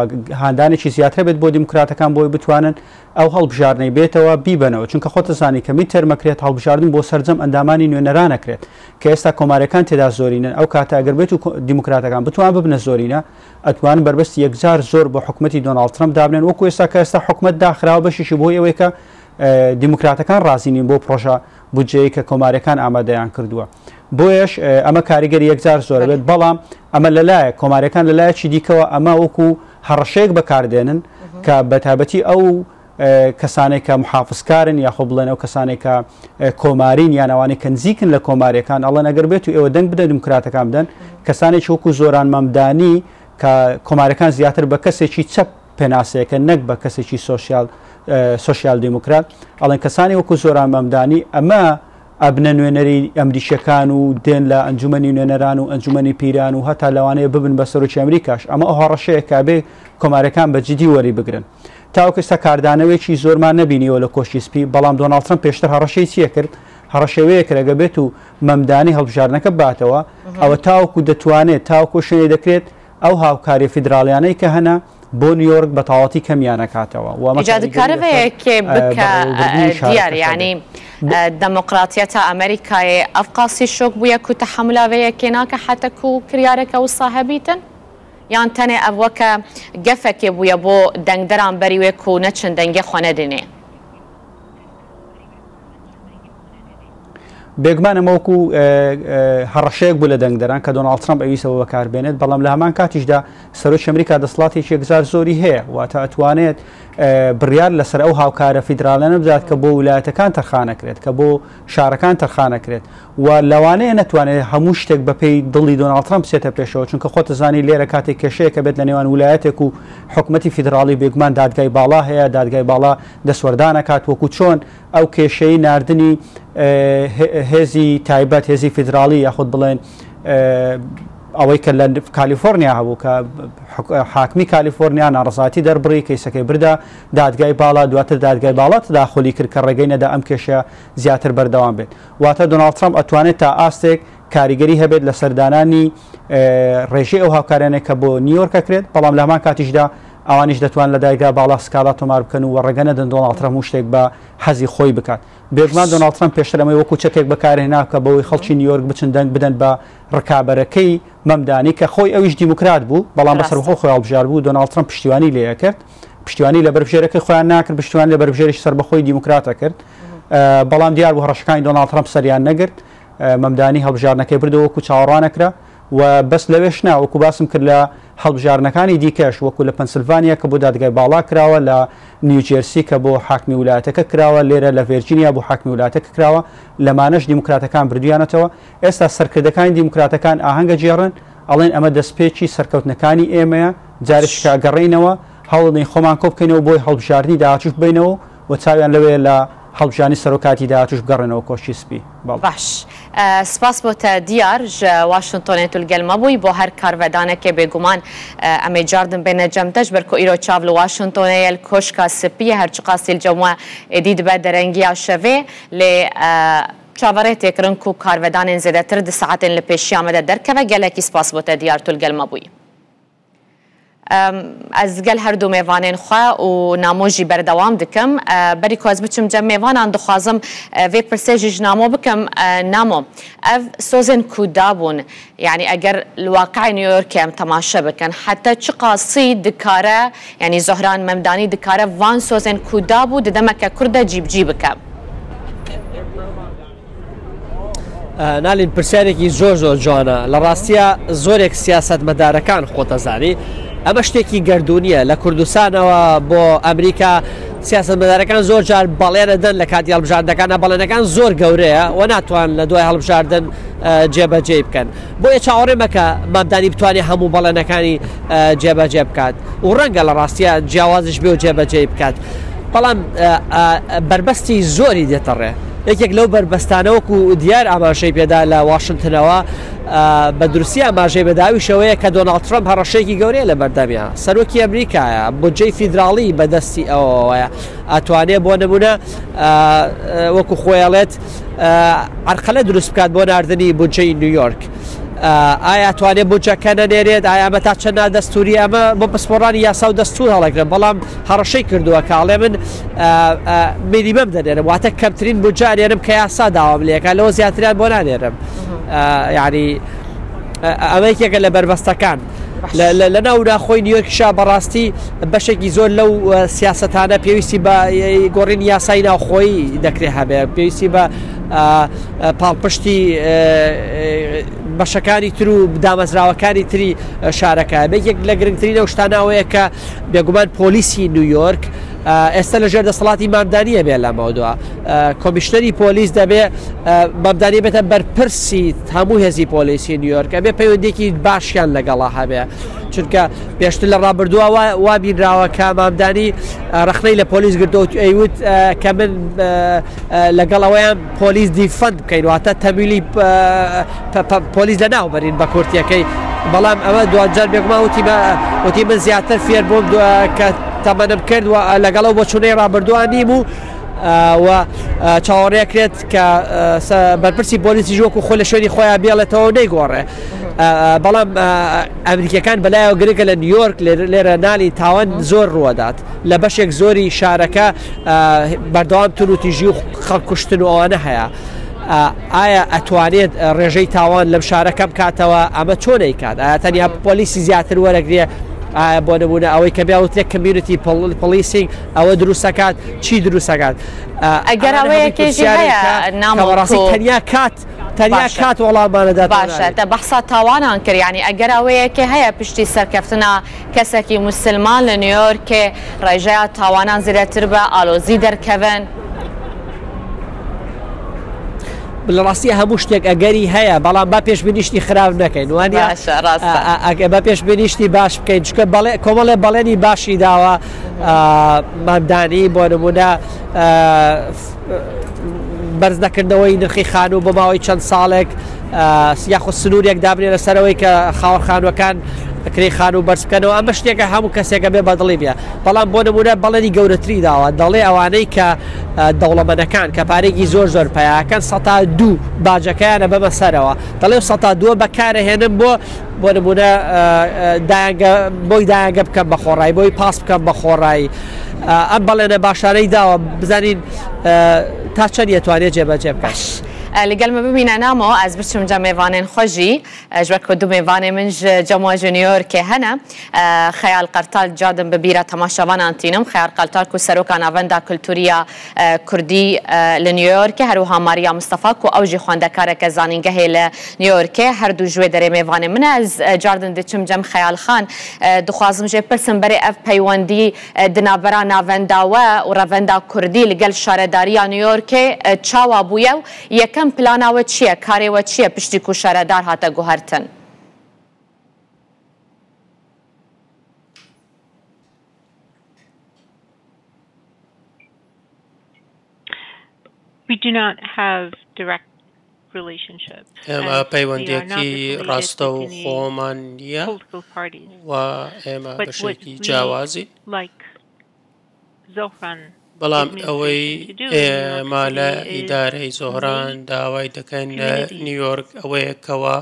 F: هاندانێکی زیاتر بێت بۆ دیموکراتەکان بۆی بتوانن ئەو هەڵبژاردنەی بێتەوە بیبەنەوە، چونکە خۆت ئەزانی کە midterm ئەکرێت هەڵبژاردن بۆ سەرجەم ئەندامانی نوێنەران ئەکرێت کە ئێستا کۆماریەکان تێدا زۆرینەن ئەو کاتە ئەگەر بێت و دیموکراتەکان بتوان ببنە زۆرینە ئەتوانن بەربەستی یەکجار زۆر بۆ حکومەتی دۆناڵد ترەمپ دابنێن وەکو ئێستا کە ئێستا حکومەت داخراوە بەشێکی بۆی ئەوەی کە دیموکراتەکان ڕازی نین بۆ پرۆژە بودجەیە کە کۆماریەکان ئامادەیان کردووە بۆیەش ئەمە کاریگەری یەکجار زۆرە بێت بەڵام ئەمە لەلایەک کۆماریەکان لەلایەکی دیکەوە ئەمە وەکو هەڕەشەیەک بەکاردێنن کە بەتایبەتی ئەو کەسانێک کە محافزکارن یاخۆ بڵێن ئەو کەسانێک کە کۆمارین یان ئەوانەی کە نزیکن لە کۆماریەکان ئەڵێن ئەگەر بێت و ئێوە دەنگ بدەن دیموکراتەکان بدەن کەسانێکی وەکو زۆران مەمدانی کە کۆمارەکان زیاتر بە کەسێکی چەپ پێناسەیەکە نەک بە کەسێکی سۆسیال سۆسیال دیموکرات ئەڵێن کەسانی وەکو زۆران مەمدانی ئەمە ئەبنە نوێنەری ئەمریکیەکان و دێن لە ئەنجومەنی نوێنەران و ئەنجومەنی پیران و هەتا لەوانەیە ببن بە سەرۆکی ئەمریکاش ئەمە ئەو هەڕەشەیە کە ئەبێ کۆماریەکان بە جدی وەری بگرن. تاوەکو ئێستا کاردانەوەیەکی زۆرمان نەبینیوە لە کۆشکی سپی، بەڵام دۆناڵد ترەمپ پێشتر هەڕەشەی چیە کرد؟ هەڕەشەی ئەوەیە کرد ئەگەر بێت و مەمدانی هەڵبژاردنەکە بباتەوە ئەوە تاوەکو دەتوانێت تاوەکو شوێنێ دەکرێت ئەو هاوکاریە فیدراڵیانەی کە هەنە بۆ نیویۆرک بە تەواوەتی کەمیان ئەکاتەوە و ئەمە
A: ئیجا
F: کاریگەری
A: دکارە
F: لەسەر
A: ڤێ یەکێ بکە
F: بەڕێوەبردنی
A: دیار
F: شارەکەش
A: یانی
F: هەبێت.
A: دموقراتیەتا ئەمریکایێ ئەڤ قاسی شۆک بویە کو تەحەمولا ڤێ یەکێ ناکە حەتە کو کریارەکە وسا هەبیتن یان تەنێ ئەڤ وەکە گەفەکێ بویە بۆ دەنگدەران بەری وێ کو نەچن دەنگێ خوە نەدنێ.
F: بێگومان ئەمە وەکو هەڕەشەیەک بوو لە دەنگدەران کە دۆناڵد ترەمپ ئەویستە بە بەکاربێنێت، بەڵام لە هەمان کاتیشدا سەرۆکی ئەمریکا دەسەڵاتێکی یەکجار زۆری هەیە، واتە ئەتوانێت بڕیار لەسەر ئەو هاوکارە فیدراڵیانە بدات کە بۆ ولایەتەکان تەرخانەکرێت، کە بۆ شارەکان تەرخانەکرێت و لەوانەیە نەتوانێت هەموو شتێک بەپێی دڵی دۆناڵد ترەمپ بچێتە پێشەوە، چونکە خۆت ئەزانی لێرە کاتێک کێشەیەک هەبێت لە نێوان ولایەتێک و حکومەتی فیدراڵی بێگومان دادگای باڵا هەیە، دادگای باڵا دەستوەردان ئەکات وەکو چۆن ئەو کێشەی ناردنی هێزی تایبەت، هێزی فیدراڵی یاخود بڵێن ئەوەی کە لە کالیفۆرنیا هەبوو کە حاکمی کالیفۆرنیا ناڕەزایەتی دەربڕی، کەیسەکەی بردە دادگای باڵا، دواتر دادگای باڵا تەداخولی کرد کە ڕێگەی نەدا ئەم کێشەیە زیاتر بەردەوام بێت. واتە دۆناڵد ترەمپ ئەتوانێت تا ئاستێک کاریگەری هەبێت لەسەر دانانی ڕێژەی ئەو هاوکاریانەی کە بۆ نیویۆرک ئەکرێت، بەڵام لە هەمان کاتیشدا ئەوانیش دەتوان لە دادگای باڵا سکاڵا تۆمار بکەن و ڕێگە نەدەن دۆناڵد ترەمپ هەموو شتێک بە حەزی خۆی بکات. بێگومان دۆناڵد ترەمپ پێشتر ئەمەی وەکو چەکێک بەکارهێنا کە بەوەی خەڵکی نیویۆرک بچن دەنگ بدەن بە ڕکابەرەکەی مەمدانی کە خۆی ئەویش دیموکرات بوو، بەڵام بە سەربەخۆ خۆی هەڵبژاردبوو، دۆناڵد ترەمپ پشتیوانی لێ ئەکرد، پشتیوانی لە بەربژێرەکەی خۆیان ناکرد، پشتیوانی لە بەربژێرێکی سەربەخۆی دیموکرات ئەکرد، بەڵام دیار بوو هەڕەشەکانی دۆناڵد ترەمپ سەریان نەگرت، مەمدانی هەڵبژاردنەکەی بردەوە وەکو چاوەڕوان ئەکرا و بەس لەوێش نا، وەکو باسم کرد لە هەڵبژاردنەکانی دیکەش وەکو لە پەنسلڤانیا کە بۆ دادگای باڵا کراوە، لە نیوجێرسی کە بۆ حاکمی ولایەتەکە کراوە، لێرە لە ڤێرجینیا بۆ حاکمی ولایەتەکە کراوە، لەمانەش دیموکراتەکان بردوویانەتەوە. ئێستا سەرکردەکانی دیموکراتەکان ئاهەنگ ئەگێڕن، ئەڵێن ئەمە دەستپێکی سەرکەوتنەکانی ئێمەیە، جارێکی کە ئەگەڕێینەوە هەوڵدەین خۆمان کۆبکەینەوە بۆی هەڵبژاردنی داهاتووش ببەینەوە و چاویان لەوەیە لە هەڵبژاردنی سەرۆکاتی داهاتووش بگەڕێنەوە کۆشکی سپی. بەڵێ.
A: باش سپاس بۆ تە دیار ژ واشنتۆنێ تو لگەل مە بووی بۆ هەر کارڤەدانەکێ بێگومان ئەمێ جاردن بێنە جەم تە ژبەر کو ئیرۆ چاڤ لە واشنتۆنێ یە ل کۆشکا سپیە هەر چقاسی ل جەم وە ئێدی دبە دەرەنگیا شەڤێ لێ چاڤەڕێ تێکرن کو کارڤەدانێن زێدەتر د ساعەتێن لە پێشیا مە دە دەرکەڤە گەلەکی سپاس بۆ تە دیار تو لگەل مە بووی. Ez gel her du mêvanên xwe û Namo jî berdewam dikim. Berî ku ez biçim cem mêvanan dixwazim vê pirsê jî ji Namo bikim. Namo, ev sozên ku dabûn, yanî eger li waqi'ê New Yorkê em temaşe bikin, heta çi qasî dikare, yanî Zohran Memdanî dikare van sozên ku dabû di demeke kurt de cîbicî bike?
B: نالین پرسیارێکی زۆر زۆر جوانە لە ڕاستیە زۆرێک سیاسەتمەدارەکان خۆتەزانی ئەمە شتێکی گردردونیە لە کوردستانەوە بۆ ئەمریکا سیاسەتمەدارەکان زۆر جار بەڵێنە دەن لە کاتی هەڵبژاردنەکانە بەڵێنەکان زۆر گەورەیە و ناتوان لە دوای هەڵبژاردن جێبەجێ بکەن بۆیە چاوەڕێ مەکە مامدانی بتوانێت هەموو بەڵێنەکانی جێبەجێ بکات و ڕەنگە لە ڕاستیە جیاوازش بێ و جێبەجێ بکات بەڵام بەربەستی زۆری دێتەڕێ یەکێک لەو بەربەستانە وەکو دیار ئاماژەی پێدا لە واشنتنەوە بە دروستی ئاماژەی بەداویشەوەیە کە دۆناڵد ترەمپ هەڕەشەیەکی گەورەیە لە بەردەمیا سەرۆکی ئەمریکایە بودجەی فیدراڵی بەدەستی ئەوەوەیە ئەتوانێ بۆ نمونە وەکو خۆیڵێت عەرقەلە دروست بکات بۆ ناردنی بودجەی نیویۆرک. ئایا توانێت بودجەکە نەنێرێت ئایا ئەمە تا چەند نادەستوری ئەمە بۆ پسپۆڕانی یاسا و دەستور هەڵەگرن بەڵام هەڕەشەی کردووە کاڵێ من مینیمەم دەنێرم واتە کەمترین بودجە ئەنێرم کە یاسا داوام لێکا لەوە زیاتریان بۆ نانێرم یعنی ئەمە یەکێکە لە بەربەستەکان لە ناو ناخۆی نیویۆرکیشا بەڕاستی بەشێکی زۆر لەو سیاسەتانە پێویستی بە گۆڕینی یاسای ناوخۆیی دەکرێت هەبێ پێویستی بە پاڵپشتی بەشەکانی تر و دامەزراوەکانی تری شارەکە یەکێک لە گرنگترین ئەو شتانەوەیە کە بێگومان پۆلیسی نیویۆرک ئێستا لەژێر دەسەڵاتی مامدانیە بێ لەمەودوا کۆمیشنەری پۆلیس دەبێ مامدانی بێتە بەرپرسی هەموو هێزی پۆلیسی نیویۆرک ئەبێ پەیوەندێکی باشیان لەگەڵا هەبێ چونکە پێشتر لە ڕابردووە وا بینراوە کە مامدانی ڕخنەی لە پۆلیس گرتەوە ئەیوت کە من لەگەڵ ئەوەیان پۆلیس defund بکەین واتە تەمویلی پۆلیس لە ناو بەرین بە کورتیەکەی بەڵام ئەمە دوجار بێگومان وتی وتی من زیاتر فێر بووم کە تەمەنم کرد و لەگەڵ ئەو بۆچوونەی ڕابردووان نیم و و چاوەڕێکرێت کە بەرپرسی پۆلیسی وەکو خۆ لە شوێنی خۆیان بێڵێتەوە نەیگۆڕێ بەڵام ئەمریکیەکان بەلایەوە گرنگە لە نیویۆرک لێرە نالی تاوان زۆر ڕووەدات لە بەشێک زۆری شارەکە بەردەوام توندوتیژی و خەڵک کوشتن و ئەوانە هەیە ئایا ئەتوانێت ڕێژەی تاوان لەم شارە کەم کاتەوە ئەمە چۆن ئەیکات ئایا تەنیا پۆلیسی زیاتر وەرەگرێ ئایا بۆ نمونە ئەوەی کە بێوترێت community policing ئەوە دروستەکات چی دروستەکات
A: ئەگەر ئەوەیەکێژی هەیە
B: نامەڕاستی تەنیا کات تەنیا کات وەڵامانەدات
A: باشە تە بەحسا تاوانان کرد یعنی ئەگەر ئەوەیەکێ هەیە پشتی سەرکەفتنا کەسێکی موسلمان لە نیویۆرکێ ڕێژەیا تاوانان زێدەتر بە ئالۆزی دەرکەڤن.
B: لە ڕاستی هەموو شتێک ئەگەری هەیە بەڵام با پێشبینیشتی خراپ نەکەین وانە
A: باشە ڕاستە
B: ئەگە بە پێشبینیشتی باش بکەین چکە بەڵێ کۆمەڵێ بەڵێنی باشی داوە مامدانی بۆ نمونە بەرز نەکردنەوەی نرخی خانوو بۆ ماوەی چەند ساڵێک یاخود سنوورێک دابنێ لەسەرەوەی کە خاوەن خانووەکان کرێی خانوو بەرز بکەنەوە، ئەمە شتێکە هەموو کەسێکە بێ بەدڵی بێ، بەڵام بۆ نموونە بەڵێنی گەورەتری داوە، دەڵێ ئەوانەی کە دەوڵەمەنەکان کە پارەیەکی زۆر زۆر پەیاکەن سەتا دوو باجەکەیانە بەمە سەرەوە، دەڵێ ئەو سەتا دووە بەکارەهێنم بۆ بۆ نموونە دایەنگە بۆی دایەنگە بکەم بە خۆڕایی، بۆی پاس بکەم بە خۆڕایی. ئەم بەڵێنە باشانەی داوە بزانین تا چەند ئەتوانێت جێبەجێ بکات.
A: باش لەگەل me بمینە نامۆ ئەز بچم جە مێڤانێن خwe ژی ji ber ku du mêvanê min ji cema ji New Yorkê hene Xeyal Qertal cadin bi bîra temaşevanan tînim Xeyal Qertal ku seroka navenda kultûriya Kurdî li New Yorkê her wiha Mariya Mistefa ku ew jî xwendekareke zanîngehê li New Yorkê her du ji wê derê mêvanê min e ez cardin diçim cem Xeyal Xan dixwazim jê pirsim berê ev peywendî Di navbera navenda we û revenda kurdî li gel şaredariya New Yorkê çawa bûye û yekem plana we çi ye, karê we çi ye piştî ku şaredar hate guhertin?
E: We do not have direct relationship
D: ئێمە پەیوەندیەکی ڕاستەوخۆمان نییە و ئێمە بەشێکی جیاوازین. بەڵام ئەوەی ئێمە لە ئیدارەی زۆهران داوای دەکەین لە نیویۆرک ئەوەیە کەوا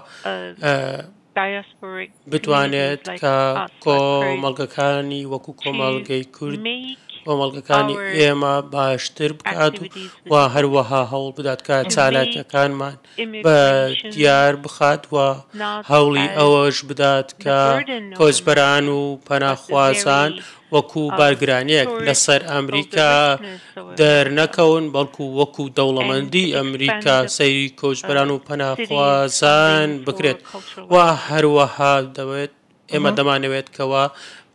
D: بتوانێت کە کۆمەڵگەکانی وەکو کۆمەڵگەی کورد کۆمەڵگەکانی ئێمە باشتر بکات و هەروەها هەوڵ بدات کە چالاکیەکانمان بە دیار بخات و هەوڵی ئەوەش بدات کە کۆچبەران و پەناخوازان وەکو بارگرانیەک لەسەر ئەمریکا دەرنەکەون، بەڵکو وەکو دەوڵەمەندی ئەمریکا سەیری کۆچبەران و پەناخوازان بکرێت و هەروەها دەوێت ئێمە دەمانەوێت کەوا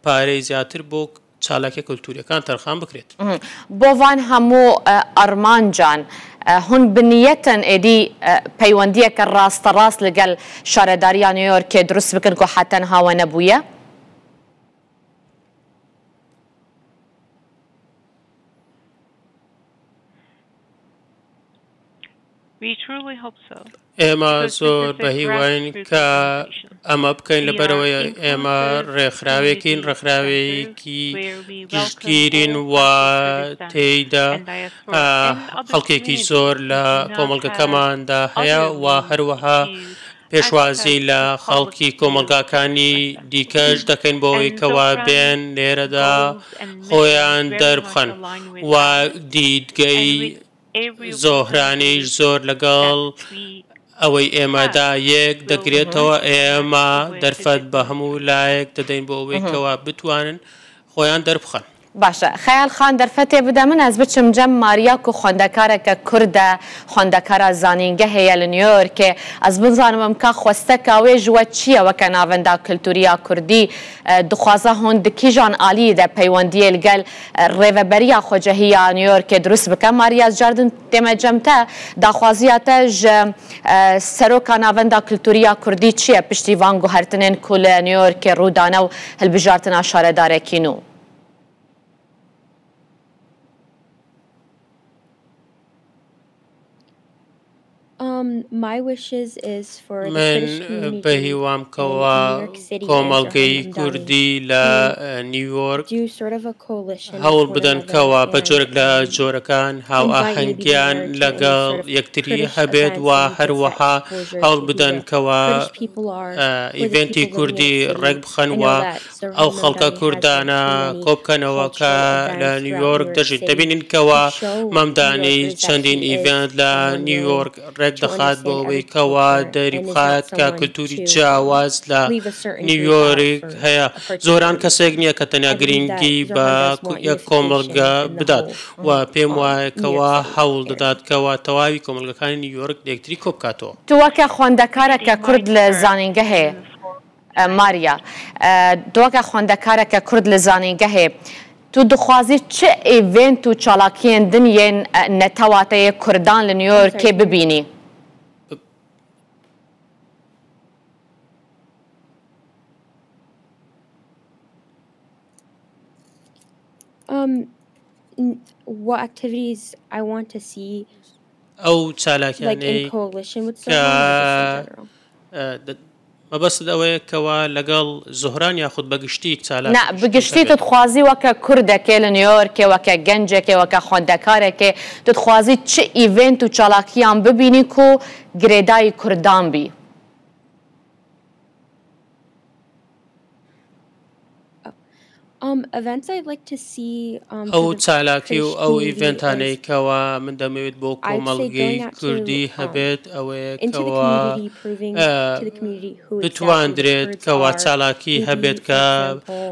D: پارەی زیاتر بۆ چالاکیە کولتوریەکان تەرخان بکرێت.
A: بۆ ڤان هەموو ئەرمانجان هون بنیەتن ئێدی پەیوەندیەکە ڕاستەڕاست لەگەل شارەداریا نیویۆرکێ دروست بکەن کو حەتەن هاوە نەبوویە؟
D: ئێمە زۆر بەهیواین کە ئەمە بکەین لەبەرئەوەی ئێمە ڕێکخراوێکین ڕێکخراوێکی گشتگیرین و تێیدا خەڵکێکی زۆر لە کۆمەڵگەکەماندا هەیە و هەروەها پێشوازی لە خەڵکی کۆمەڵگاکانی دیکەش دەکەین بۆ ئەوەی کەوا بێن لێرەدا خۆیان دەربخەن و دیدگەی زۆهرانیش زۆر لەگەڵ ئەوەی ئێمەدا یەک دەگرێتەوە، ئێمە دەرفەت بە هەموو لایەک دەدەین بۆ ئەوەی کەوا بتوانن خۆیان دەربخەن.
A: باشە خەیال خان دەرفەتێ بدە من ئەز بچم جەم ماریا کو خوەندەکارەکە کوردە خوەندەکارا زانینگەهێیە لە نیویۆرکێ ئەز بزانمم کا خوەستەکا وێ ژ وە چییە وەکە ناڤەندا کلتورییا کوردی دخوازە هۆن د کیژان ئالیی دە پەیوەندیێ لگەل ڕێڤەبەرییا خوەجەهییا نیویۆرکێ دروست بکە ماریا ئەز جاردن تێمە جەم تە داخوازییا تە ژ سەرۆکا ناڤەندا کلتورییا کوردی چییە پشتی ڤان گوهەرتنێن کو لە نیویۆرکێ ڕوو دانە و هلبژارتنا شارەدارەکی نوو؟
D: من بەهیوام کەوا کۆمەڵگەی کوردی لە نیویۆرک هەوڵ بدەن کەوا بە جۆرێک لە جۆرەکان هاوئاهەنگیان لەگەڵ یەکتری هەبێت و هەروەها هەوڵ بدەن کەوا ئیڤێنتی کوردی ڕێکبخەن و ئەو خەڵکە کوردانە کۆبکەنەوە کە لە نیویۆرک دەژین، دەبینین کەوا مامدانی چەندین ئیڤێنت لە نیویۆرک ڕێک دەخات بۆ ئەوەی کەوا دەریبخات کە کلتوری جیاواز لە نیویۆرک هەیە، زۆران کەسێک نییە کە تەنیا گرینگی بە یەک کۆمەڵگە بدات و پێم وایە کەوا هەوڵ دەدات کەوا تەواوی کۆمەڵگەکانی نیویۆرک لە یەکتری کۆبکاتەوە.
A: تو وەکە خوەندەکارەکە کورد لە زانینگەهێ ماریا، تو وەکە خوەندەکارەکە کورد لە زانینگەهێ تو دخوازی چ ئیڤێنت و چالاکیێن دن یێن نەتەوا تە یێ کوردان لە نیویۆرکێ ببینی؟
D: ئەو چالاکیانەی کە مەبەستت ئەوەیە کەوا لەگەڵ زوهران یاخود بە گشتی چالاکی
A: نا بە گشتی تو دخوازی وەکە کوردەکێ لە نیویۆرکێ وەکە گەنجێکێ وەکە خوەندەکارێکێ تو دخوازی چ ئیڤێنت و چالاکیان ببینی کو گرێدایی کوردان بی؟
D: ئەو چالاکی و ئەو ئیڤێنتانەی کەوا من دەمەوێت بۆ کۆمەڵگەی کوردی هەبێت ئەوەیە کەوا بتواندرێت کەوا چالاکی هەبێت کە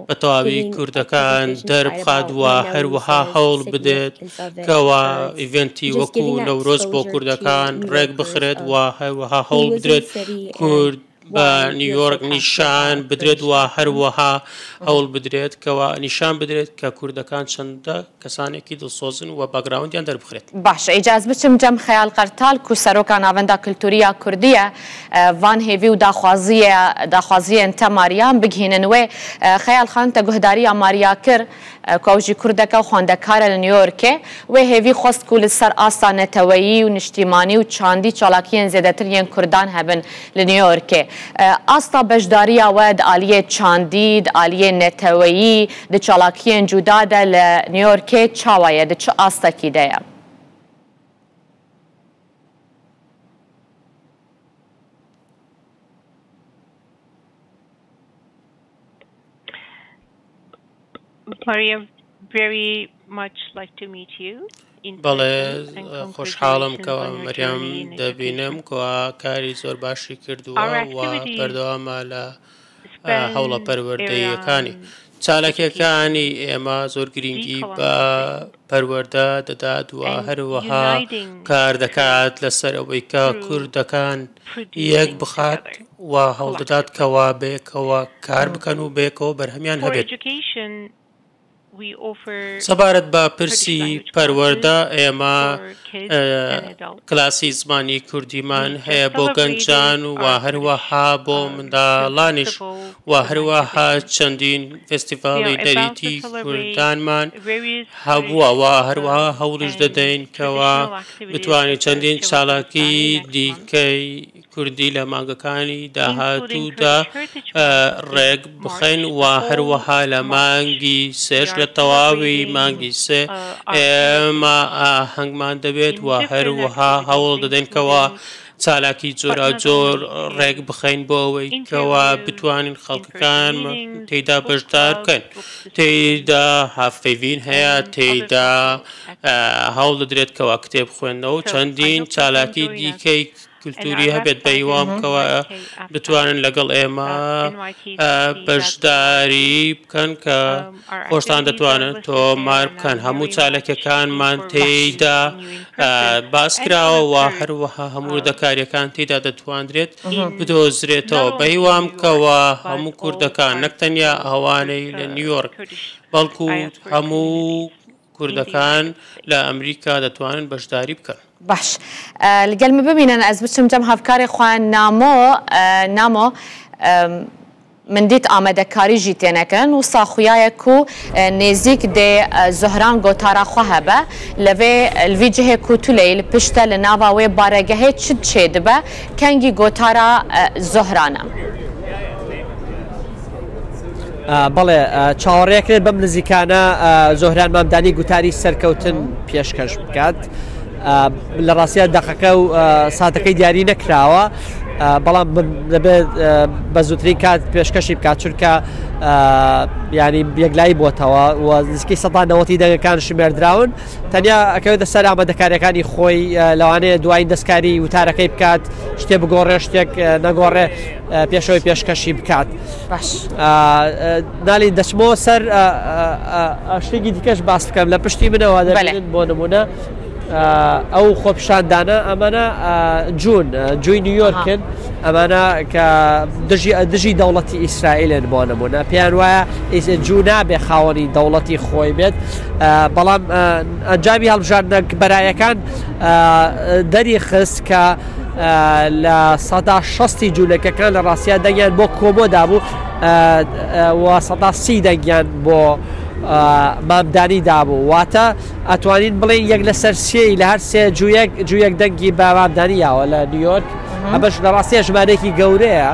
D: بە تەواوی کوردەکان دەربخات و هەروەها هەوڵ بدرێت کەوا ئیڤێنتی وەکو نەورۆز بۆ کوردەکان ڕێک بخرێت و هەروەها هەوڵ بدرێت کورد بە نیویۆرک نیشان بدرێت و هەروەها هەوڵ بدرێت کەوا نیشان بدرێت کە کوردەکان چەندە کەسانێکی دڵسۆزن و باکگراوندیان دەربخرێت.
A: باشە ئیجا ez biçim cem Xeyal Qertal ku seroka Navenda Kulturî ya Kurdî ye van hêvî û daxwaziyê daxwaziyên te Mariyan bigihînin wê. Xeyal xan te guhdariya Mariya kir. Ku ew jî kurdek e û xwendekar e li New Yorkê, wê hêvî xwest ku li ser asta neteweyî û niştîmanî û çandî çalakiyên zêdetir yên kurdan hebin li New Yorkê. Asta beşdariya we di aliyê çandî, di aliyê neteweyî, di çalakiyên cuda de li New Yorkê çawa ye, di çi astekî de ye?
D: بەڵێ خۆشحاڵم کەوا مەریەم دەبینم کەوا کاری زۆر باشی کردووە و بەردەوامە لە هەوڵە پەروەردەییەکانی. چالاکیەکانی ئێمە زۆر گرنگی بە پەروەردە دەدات و هەروەها کار دەکات لەسەر ئەوەی کە کوردەکان یەک بخات و هەوڵدەدات کەوا بەیەکەوە کار بکەن و بەیەکەوە بەرهەمیان هەبێت. سەبارەت بە پرسی پەروەردە ئێمە کلاسی زمانی کوردیمان هەیە بۆ گەنجان و هەروەها بۆ منداڵانیش و هەروەها چەندین فێستیڤاڵی نەریتی کوردانمان هەبووە و هەروەها هەوڵیش دەدەین کەوا بتوانین چەندین چالاکی دیکەی کوردی لە مانگەکانی داهاتوودا ڕێک بخەین و هەروەها لە مانگی سێش لە تەواوی مانگی سێ ئێمە ئاهەنگمان دەبێت و هەروەها هەوڵ دەدەین کەوا چالاکی جۆراوجۆر ڕێک بخەین بۆ ئەوەی کەوا بتوانین خەڵکەکان تێیدا بەشدار بکەین تێیدا هاڤپەیڤین هەیە تێیدا هەوڵ دەدرێت کەوا کتێب خوێندنەوە و چەندین چالاکی دیکەی کلتوری هەبێت بە هیوام کەوا بتوانن لەگەڵ ئێمە بەشداری بکەن کە خۆشتان دەتوانن تۆمار بکەن هەموو چالاکیەکانمان تێیدا باس کراوە و هەروەها هەموو وردەکاریەکان تێیدا دەتواندرێت بدۆزرێتەوە بە هیوام کەوا هەموو کوردەکان نەک تەنیا ئەوانەی لە نیویۆرک بەڵکو هەموو کوردەکان لە ئەمریکا دەتوانن بەشداری بکەن.
A: باش لەگەل من بمینن ئەز بچم جەم هەڤکارێ خوە نامۆ نامۆ من دیت ئامادەکاری ژی تێنە کرن وسا خویایە کو نێزیک دێ زوهران گۆتارا خوە هەبە لەڤێ لڤی جهێ کو تو لێی li پشتە li nava wê baregehê çi çêdibe kengî gotara Zohran e.
B: بەڵێ چاوەڕێکرێت بەم نزیکانە زۆهران مامدانی گوتاری سەرکەوتن پێشکەش بکات. لە ڕاستیا دەقەکە و ساتەکەی دیاری نەکراوە بەڵام دەبێت بە زووترین کات پێشکەشی بکات چونکە ینی یەکلایی بۆتەوە و نزیکەی سەدانەوەتی دەنگەکان شمێردراون تەنیا ئەکەوێتە سەر ئامادەکاریەکانی خۆی لەوانەیە دوایین دەستکاری وتارەکەی بکات شتێ بگۆڕێ شتێک نەگۆڕێ پێشەوەی پێشکەشی بکات
A: باش
B: نالی دەچمەوە سەر شتێکی دیکەش باس بکەم لە پشتی منەوە دەبێت بۆ نمونە ئەو خۆپیشاندانە ئەمانە جوون جوی نیویۆرکن ئەمانە کە دژی دژی دەوڵەتی ئیسرائیلن بۆ نمونە پێیان وایە جوو نابێ خاوەنی دەوڵەتی خۆی بێت بەڵام ئەنجامی هەڵبژاردنە بەرایەکان دەری خست کە لە سەدا شەستی جوولەکەکان لە ڕاستیا دەنگیان بۆ کۆمۆ دابوو و سەدا سی دەنگیان بۆ مامدانی دابوو، واتە ئەتوانین بڵێین یەک لەسەر سێی لە هەر سێ جوویەک، جوویەک دەنگی بە مامدانی یاوە لە نیویۆرک، ئەمەش لە ڕاستییا ژمارەیەکی گەورەیە،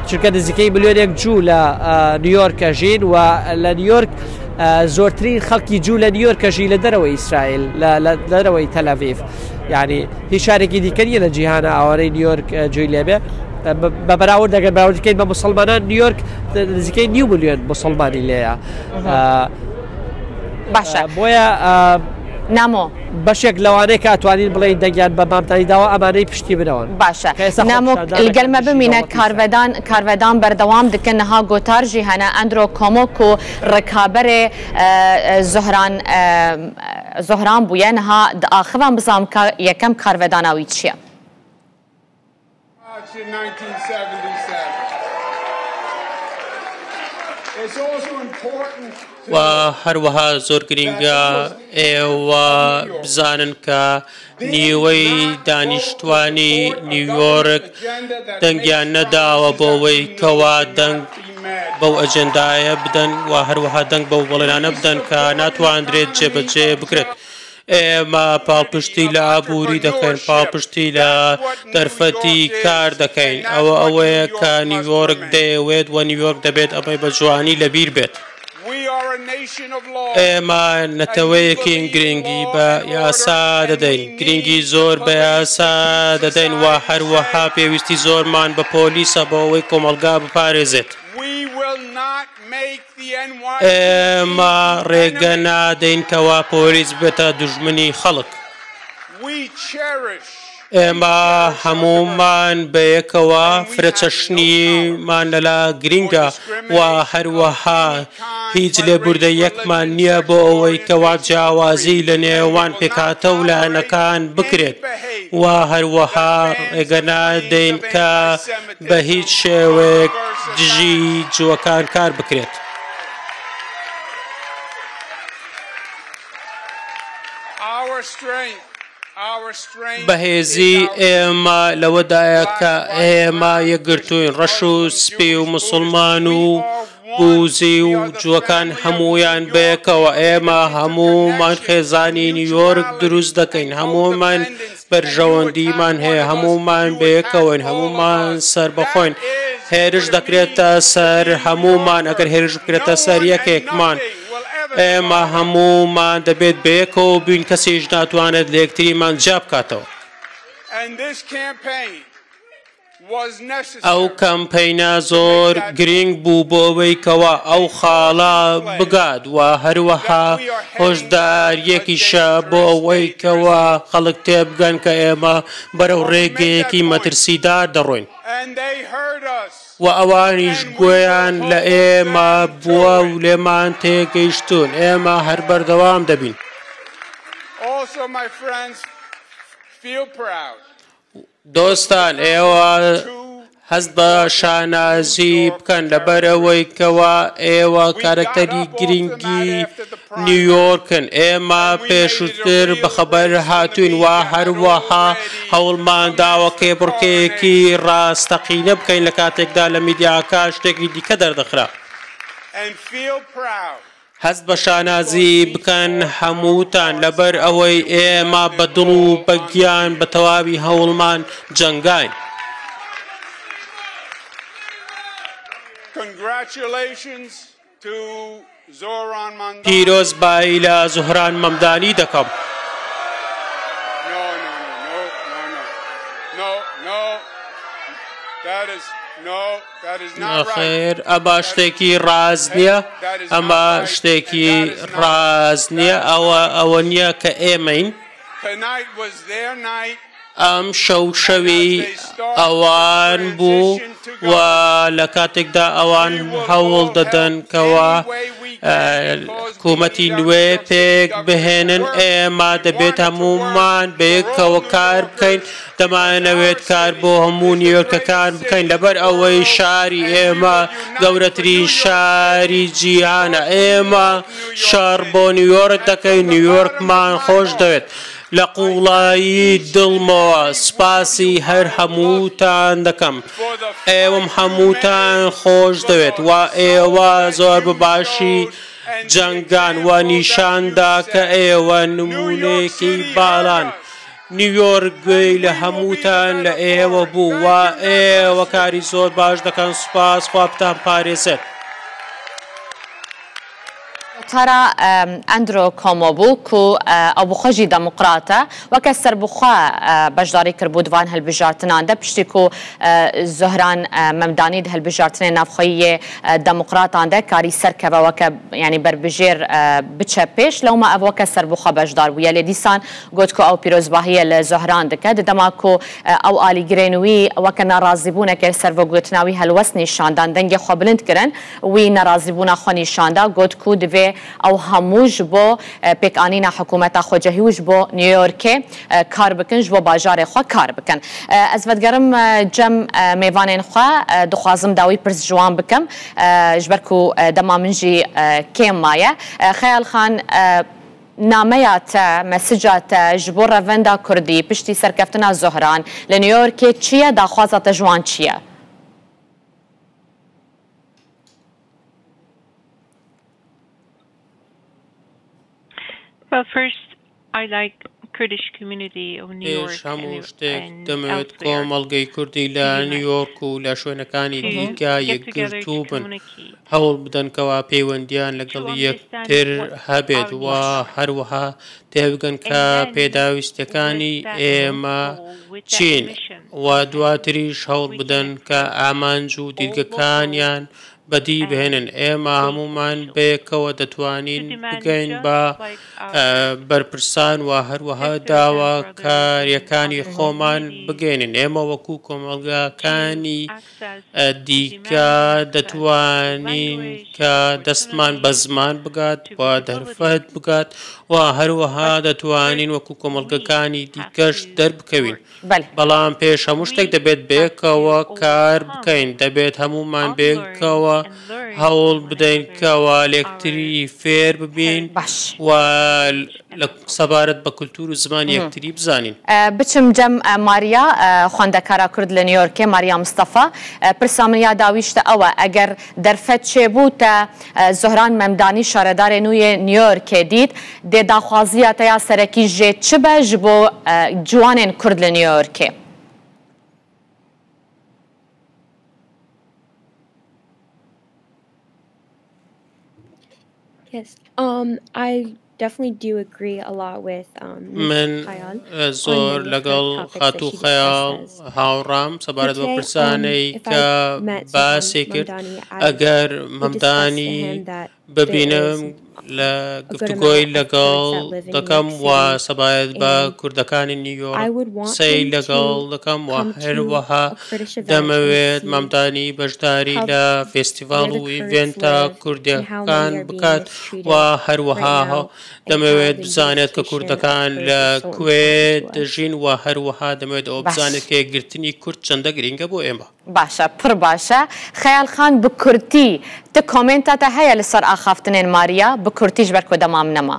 B: چونکە نزیکەی ملیۆنێک جوو لە نیویۆرک ئەژین و لە نیویۆرک زۆرترین خەڵکی جوو لە نیویۆرک ئەژی لە دەرەوەی ئیسرائیل، لە دەرەوەی تەلەڤیڤ. یعنی هیچ شارێکی دیکە نییە لە جیهانە ئاوارەی نیویۆرک جووی لێبێ. بە بەراورد ئەگەر بەراورد بکەین بە موسڵمانان نیویۆرک نزیکەی نیو ملیۆن موسڵمانی لێیە.
A: باشە
B: بۆیە
A: نامۆ
B: بەشێک لەوانەیە کە ئەتوانین بڵێین دەنگیان بە مامتانی داوە ئەمانەی پشتی منەوەن.
A: باشە نامۆ لەگەل مە بمینە کارڤەدان کارڤەدان بەردەوام دکەن نها گۆتار ژی هەنە ئەندرۆ کۆمۆ کو ڕکابەرێ زۆهران زۆهران بویە نها دئاخڤم بزانم کە یەکەم کارڤەدانا وی چیە.
D: و هەروەها زۆر گرینگە ئێوە بزانن کە نیوەی دانیشتوانی نیویۆرک دەنگیان نەداوە بۆ ئەوەی کەوا دەنگ بەو ئەجێندایە بدەن و هەروەها دەنگ بەو بەڵێنانە بدەن کە ناتواندرێت جێبەجێ بکرێت. ئێمە پاڵپشتی لە ئابووری دەکەین، پاڵپشتی لە دەرفەتی کار دەکەین. ئەوە ئەوەیە کە نیویۆرک دەیەوێت و نیویۆرک دەبێت ئەمەی بە جوانی لەبیر بێت. ئێمە نەتەوەیەکین گرنگی بە یاسا دەدەین، گرنگی زۆر بە یاسا دەدەین و هەروەها پێویستی زۆرمان بە پۆلیسە بۆ ئەوەی کۆمەڵگا بپارێزێت. ئێمە ڕێگە نادەین کەوا پۆلیس ببێتە دوژمنی خەڵک. ئێمە هەموومان بەیەکەوە فرەچەشنیمان لەلا گرینگە و هەروەها هیچ لێبوردەییەکمان نییە بۆ ئەوەی کەوا جیاوازی لە نێوان پێکهاتە و لایەنەکان بکرێت و هەروەها ڕێگە نادەین کە بە هیچ شێوەیەک دژی جووەکان کار بکرێت. بەهێزی ئێمە لەوەدایە کە ئێمە یەکگرتووین، ڕەش و سپی و موسڵمان و بوزی و جووەکان هەموویان بەیەکەوە. ئێمە هەموومان خێزانی نیویۆرک دروست دەکەین، هەموومان بەرژەوەندیمان هەیە، هەموومان بەیەکەوەین، هەموومان سەربەخۆین. هێرش دەکرێتە سەر هەموومان، ئەگەر هێرش بکرێتە سەر یەکێکمان، ئێمە هەموومان دەبێت بەیەکەوە بین، کەسیش ناتوانێت لە یەکتریمان جیا بکاتەوە. ئەو کەمپەینە زۆر گرینگ بوو بۆ ئەوەی کەوا ئەو خاڵە بگات و هەروەها هۆشدارییەکیشە بۆ ئەوەی کەوا خەڵک تێبگەن کە ئێمە بەرەو ڕێگەیەکی مەترسیدار دەڕۆین. و ئەوانیش گوێیان لە ئێمە بووە و لێمان تێگەیشتوون. ئێمە هەر بەردەوام دەبین. دۆستان ئێوە هەست بە شانازی بکەن لەبەرئەوەی کەوا ئێوە کارەکتەری گرنگی نیویۆرکن، ئێمە پێشووتر بەخەبەر هاتووین و هەروەها هەوڵمان داوە کێبڕکێیەکی ڕاستەقینە بکەین لە کاتێکدا لە میدیاکان شتێکی دیکە دەردەخرا. هەست بە شانازی بکەن هەمووتان لەبەر ئەوەی ئێمە بە دڵ و بە گیان بە تەواوی هەوڵمان جەنگاین. پیرۆزبایی لە زوهران مەمدانی دەکەم. نەخێر ئەمە شتێکی ڕاست نییە، ئەمە شتێکی ڕاست نییە، ئەوە ئەوە نییە کە ئێمەین. ئەم شەو شەوی ئەوان بوو و لە کاتێکدا ئەوان هەوڵ دەدەن کەوا حکوومەتی نوێ پێک بهێنن، ئێمە دەبێت هەموومان بەیەکەوە کار بکەین. دەمانەوێت کار بۆ هەموو نیویۆرکەکان بکەین، لەبەر ئەوەی شاری ئێمە گەورەترین شاری جیهانە. ئێمە شەڕ بۆ نیویۆرک دەکەین، نیویۆرکمان خۆش دەوێت. لە قووڵایی دڵمەوە سوپاسی هەر هەمووتان دەکەم. ئێوەم هەمووتان خۆش دەوێت و ئێوە زۆر بە باشی. جەنگان و نیشاندا کە ئێوە نموونەیەکی باڵان. نیویۆرک گوێی لە هەمووتان لە ئێوە بوو و ئێوە کاری زۆر باش دەکەن، سوپاس، خوا بتانپارێزێت.
A: تارا ئەندرۆ کۆمۆ بوو کو ئەو بخوە ژی دموقراتە وەکە سەربخوە بەشداری کردبوو دڤان هەلبژارتنان دە پشتی کو زۆهران مەمدانی د هەلبژارتنێ ناوخوەیی یێ دموقراتان دە کاری سەرکەڤە وەکە یانی بەربژێر بچە پێش لەوما ئەڤ وەکە سەربخوە بەشدار بوویە لێ دیسان گۆت کو ئەو پیرۆزباهیە لە زۆهران دکە د دەما کو ئەو ئالیگرێن وی وەکە ناڕازیبوونەکێ سەر ڤە گۆتنا وی هەلوەست نیشاندان دەنگێ خوە بلند کرن وی نەڕازیبوونا خوە نیشاندا گۆت کو دڤێ ئەو هەموو ژ بۆ پێکئانینا حکوومەتا خۆجەهی و ژ بۆ نیۆیۆرکێ کار بکن ژ بۆ باژارێ خوە کار بکن. ئەز ڤەدگەرم جەم مێڤانێن خوە دخوازم داوی پرس ژ وان بکەم ژ بەر کو دەما من ژی کێم مایە. خەیال خان نامەیا تە، مەسجا تە ژ بۆ ڕەڤەندا کوردی پشتی سەرکەفتنا زۆهران لە نیۆیۆرکێ چییە داخوازا تە ژ وان چییە؟
D: پێش هەموو شتێک دەمەوێت کۆمەڵگەی کوردی لە نیویۆرک و لە شوێنەکانی دیکە یەکگرتوو بن، هەوڵ بدەن کەوا پەیوەندییان لەگەڵ یەکتر هەبێت و هەروەها تێبگەن کە پێداویستییەکانی ئێمە چین و دواتریش هەوڵ بدەن کە ئامانج و دیدگەکانیان بەدی بهێنن. ئێمە هەموومان بەیەکەوە دەتوانین بگەین بە بەرپرسان و هەروەها داواکارییەکانی خۆمان بگەیەنین. ئێمە وەکو کۆمەڵگاکانی دیکە دەتوانین کە دەستمان بە زمان بگات و دەرفەت بگات و هەروەها دەتوانین وەکو کۆمەڵگەکانی دیکەش دەربکەوین. بەڵام پێش هەموو شتێک دەبێت بەیەکەوە کار بکەین، دەبێت هەموومان بەیەکەوە هەوڵ بدەین کەوا لێکتری فێر ببین و سەبارەت بە کولتوور و زمانی یەکتری بزانین.
A: بچم جەم ماریا، خوەندەکارا کورد لە نیویۆرکێ، ماریا مستەفا، پرسا من یا داویشتە ئەوە ئەگەر دەرفەت چێ بوو تە زۆهران مەمدانی شارەدارێ نوویێ نیویۆرکێ دیت، دێ داخوازییا تە یا سەرەکی ژێ چ بە ژ بۆ جوانێن کورد لە نیویۆرکێ؟
C: Yes, um, I definitely do agree a lot with um, Ms.
D: من
C: Khayal on
D: زۆر
C: many of her
D: لەگەڵ
C: topics that
D: خاتوو
C: she
D: خەیاڵ
C: discusses.
D: هاوڕام
C: For
D: سەبارەت بەو
C: today, um,
D: پرسانەی
C: if
D: کە
C: I met Zohran
D: باسی کرد،
C: Mamdani, I
D: ئەگەر
C: would discuss to
D: مەمدانی
C: him that there
D: ببینم
C: is
D: لە
C: a good
D: گفتوگۆی
C: amount of Kurds
D: لەگەڵ
C: that live in New
D: دەکەم
C: York
D: و
C: City,
D: سەبارەت بە
C: and
D: کوردەکانی نیویۆرک
C: I would want
D: قسەی
C: him
D: لەگەڵ
C: to
D: دەکەم و
C: come to
D: هەروەها
C: a Kurdish event and
D: دەمەوێت
C: see
D: مەمدانی بەشداری
C: how
D: لە فێستیڤاڵ
C: where the
D: و
C: Kurds
D: ئیڤێنتە
C: live and how many
D: کوردییەکان
C: are being
D: بکات و
C: mistreated right
D: هەروەها
C: now and how
D: دەمەوێت
C: the
D: بزانێت کە
C: unification of
D: کوردەکان
C: Kurds
D: لە
C: is so
D: کوێ
C: important to us.
D: دەژین و هەروەها دەمەوێت ئەوە
A: باش.
D: بزانێت کە یەکگرتنی کورد چەندە گرینگە بۆ ئێمە.
A: باشە پڕ باشە خەیال خان بە کورتی تە کۆمێنتا تە هەیە لەسەر ئاخافتنێن ماریا بە کورتیش بەر کۆ دەمام نەما.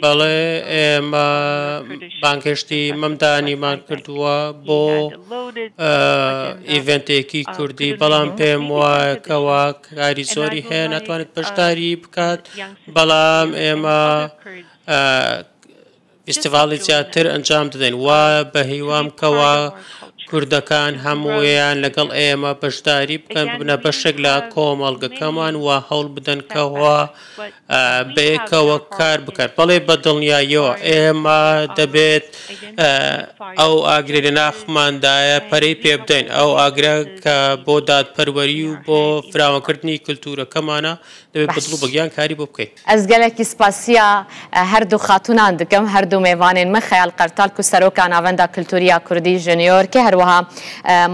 D: بەڵێ ئێمە بانگهێشتی مەمدانیمان کردووە بۆ ئیڤێنتێکی کوردی بەڵام پێم وایە کەوا کاری زۆری هەیە ناتوانێت بەشداری بکات بەڵام ئێمە فیستیڤاڵی زیاتر ئەنجام دەدەین و بە هیوام کەوا کوردەکان هەموویان لەگەڵ ئێمە بەشداری بکەن ببنە بەشێک لە کۆمەڵگەکەمان و هەوڵ بدەن کەوا بەیەکەوە کار بکەن بەڵێ بە دڵنیاییەوە ئێمە دەبێت ئەو ئاگرەی لە ناخماندایە پەرەی پێ بدەین ئەو ئاگرە کە بۆ دادپەروەری و بۆ فراوانکردنی کلتورەکەمانە دەبێت بە دڵ و بە گیان کاری بۆ بکەین.
A: ئەز گەلەکی سپاسیا هەردوو خاتوونان دکەم، هەردوو مێڤانێن من خەیال قەرتال کو سەرۆکا ناڤەندا کلتورییا کوردی ژ نیویۆرکێ هەروەها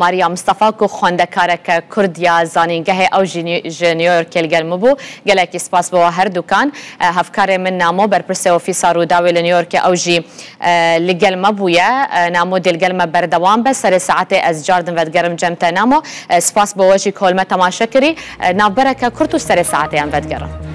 A: ماریا مستەفا کو خوەندەکارەکە کورد یا زانینگەهێ ئەو ژی ژ نیویۆرکێ لگەل من بوو گەلەکی سپاس بۆ هەردووکان. هەڤکارێ من نامۆ بەرپرسێ ئۆفیسا رووداوێ لە نیویۆرکێ ئەو ژی لگەل مە بوویە. نامۆ دێ لگەل مە بەردەوام بە سەرێ ساعەتێ ئەز جاردن ڤەدگەرم جەم تە نامۆ سپاس بۆ وە ژی کۆل مە تەماشە کری. ناڤبەرەکە کورت و سەرێ ساعەتێ ئەم ڤەدگەرم.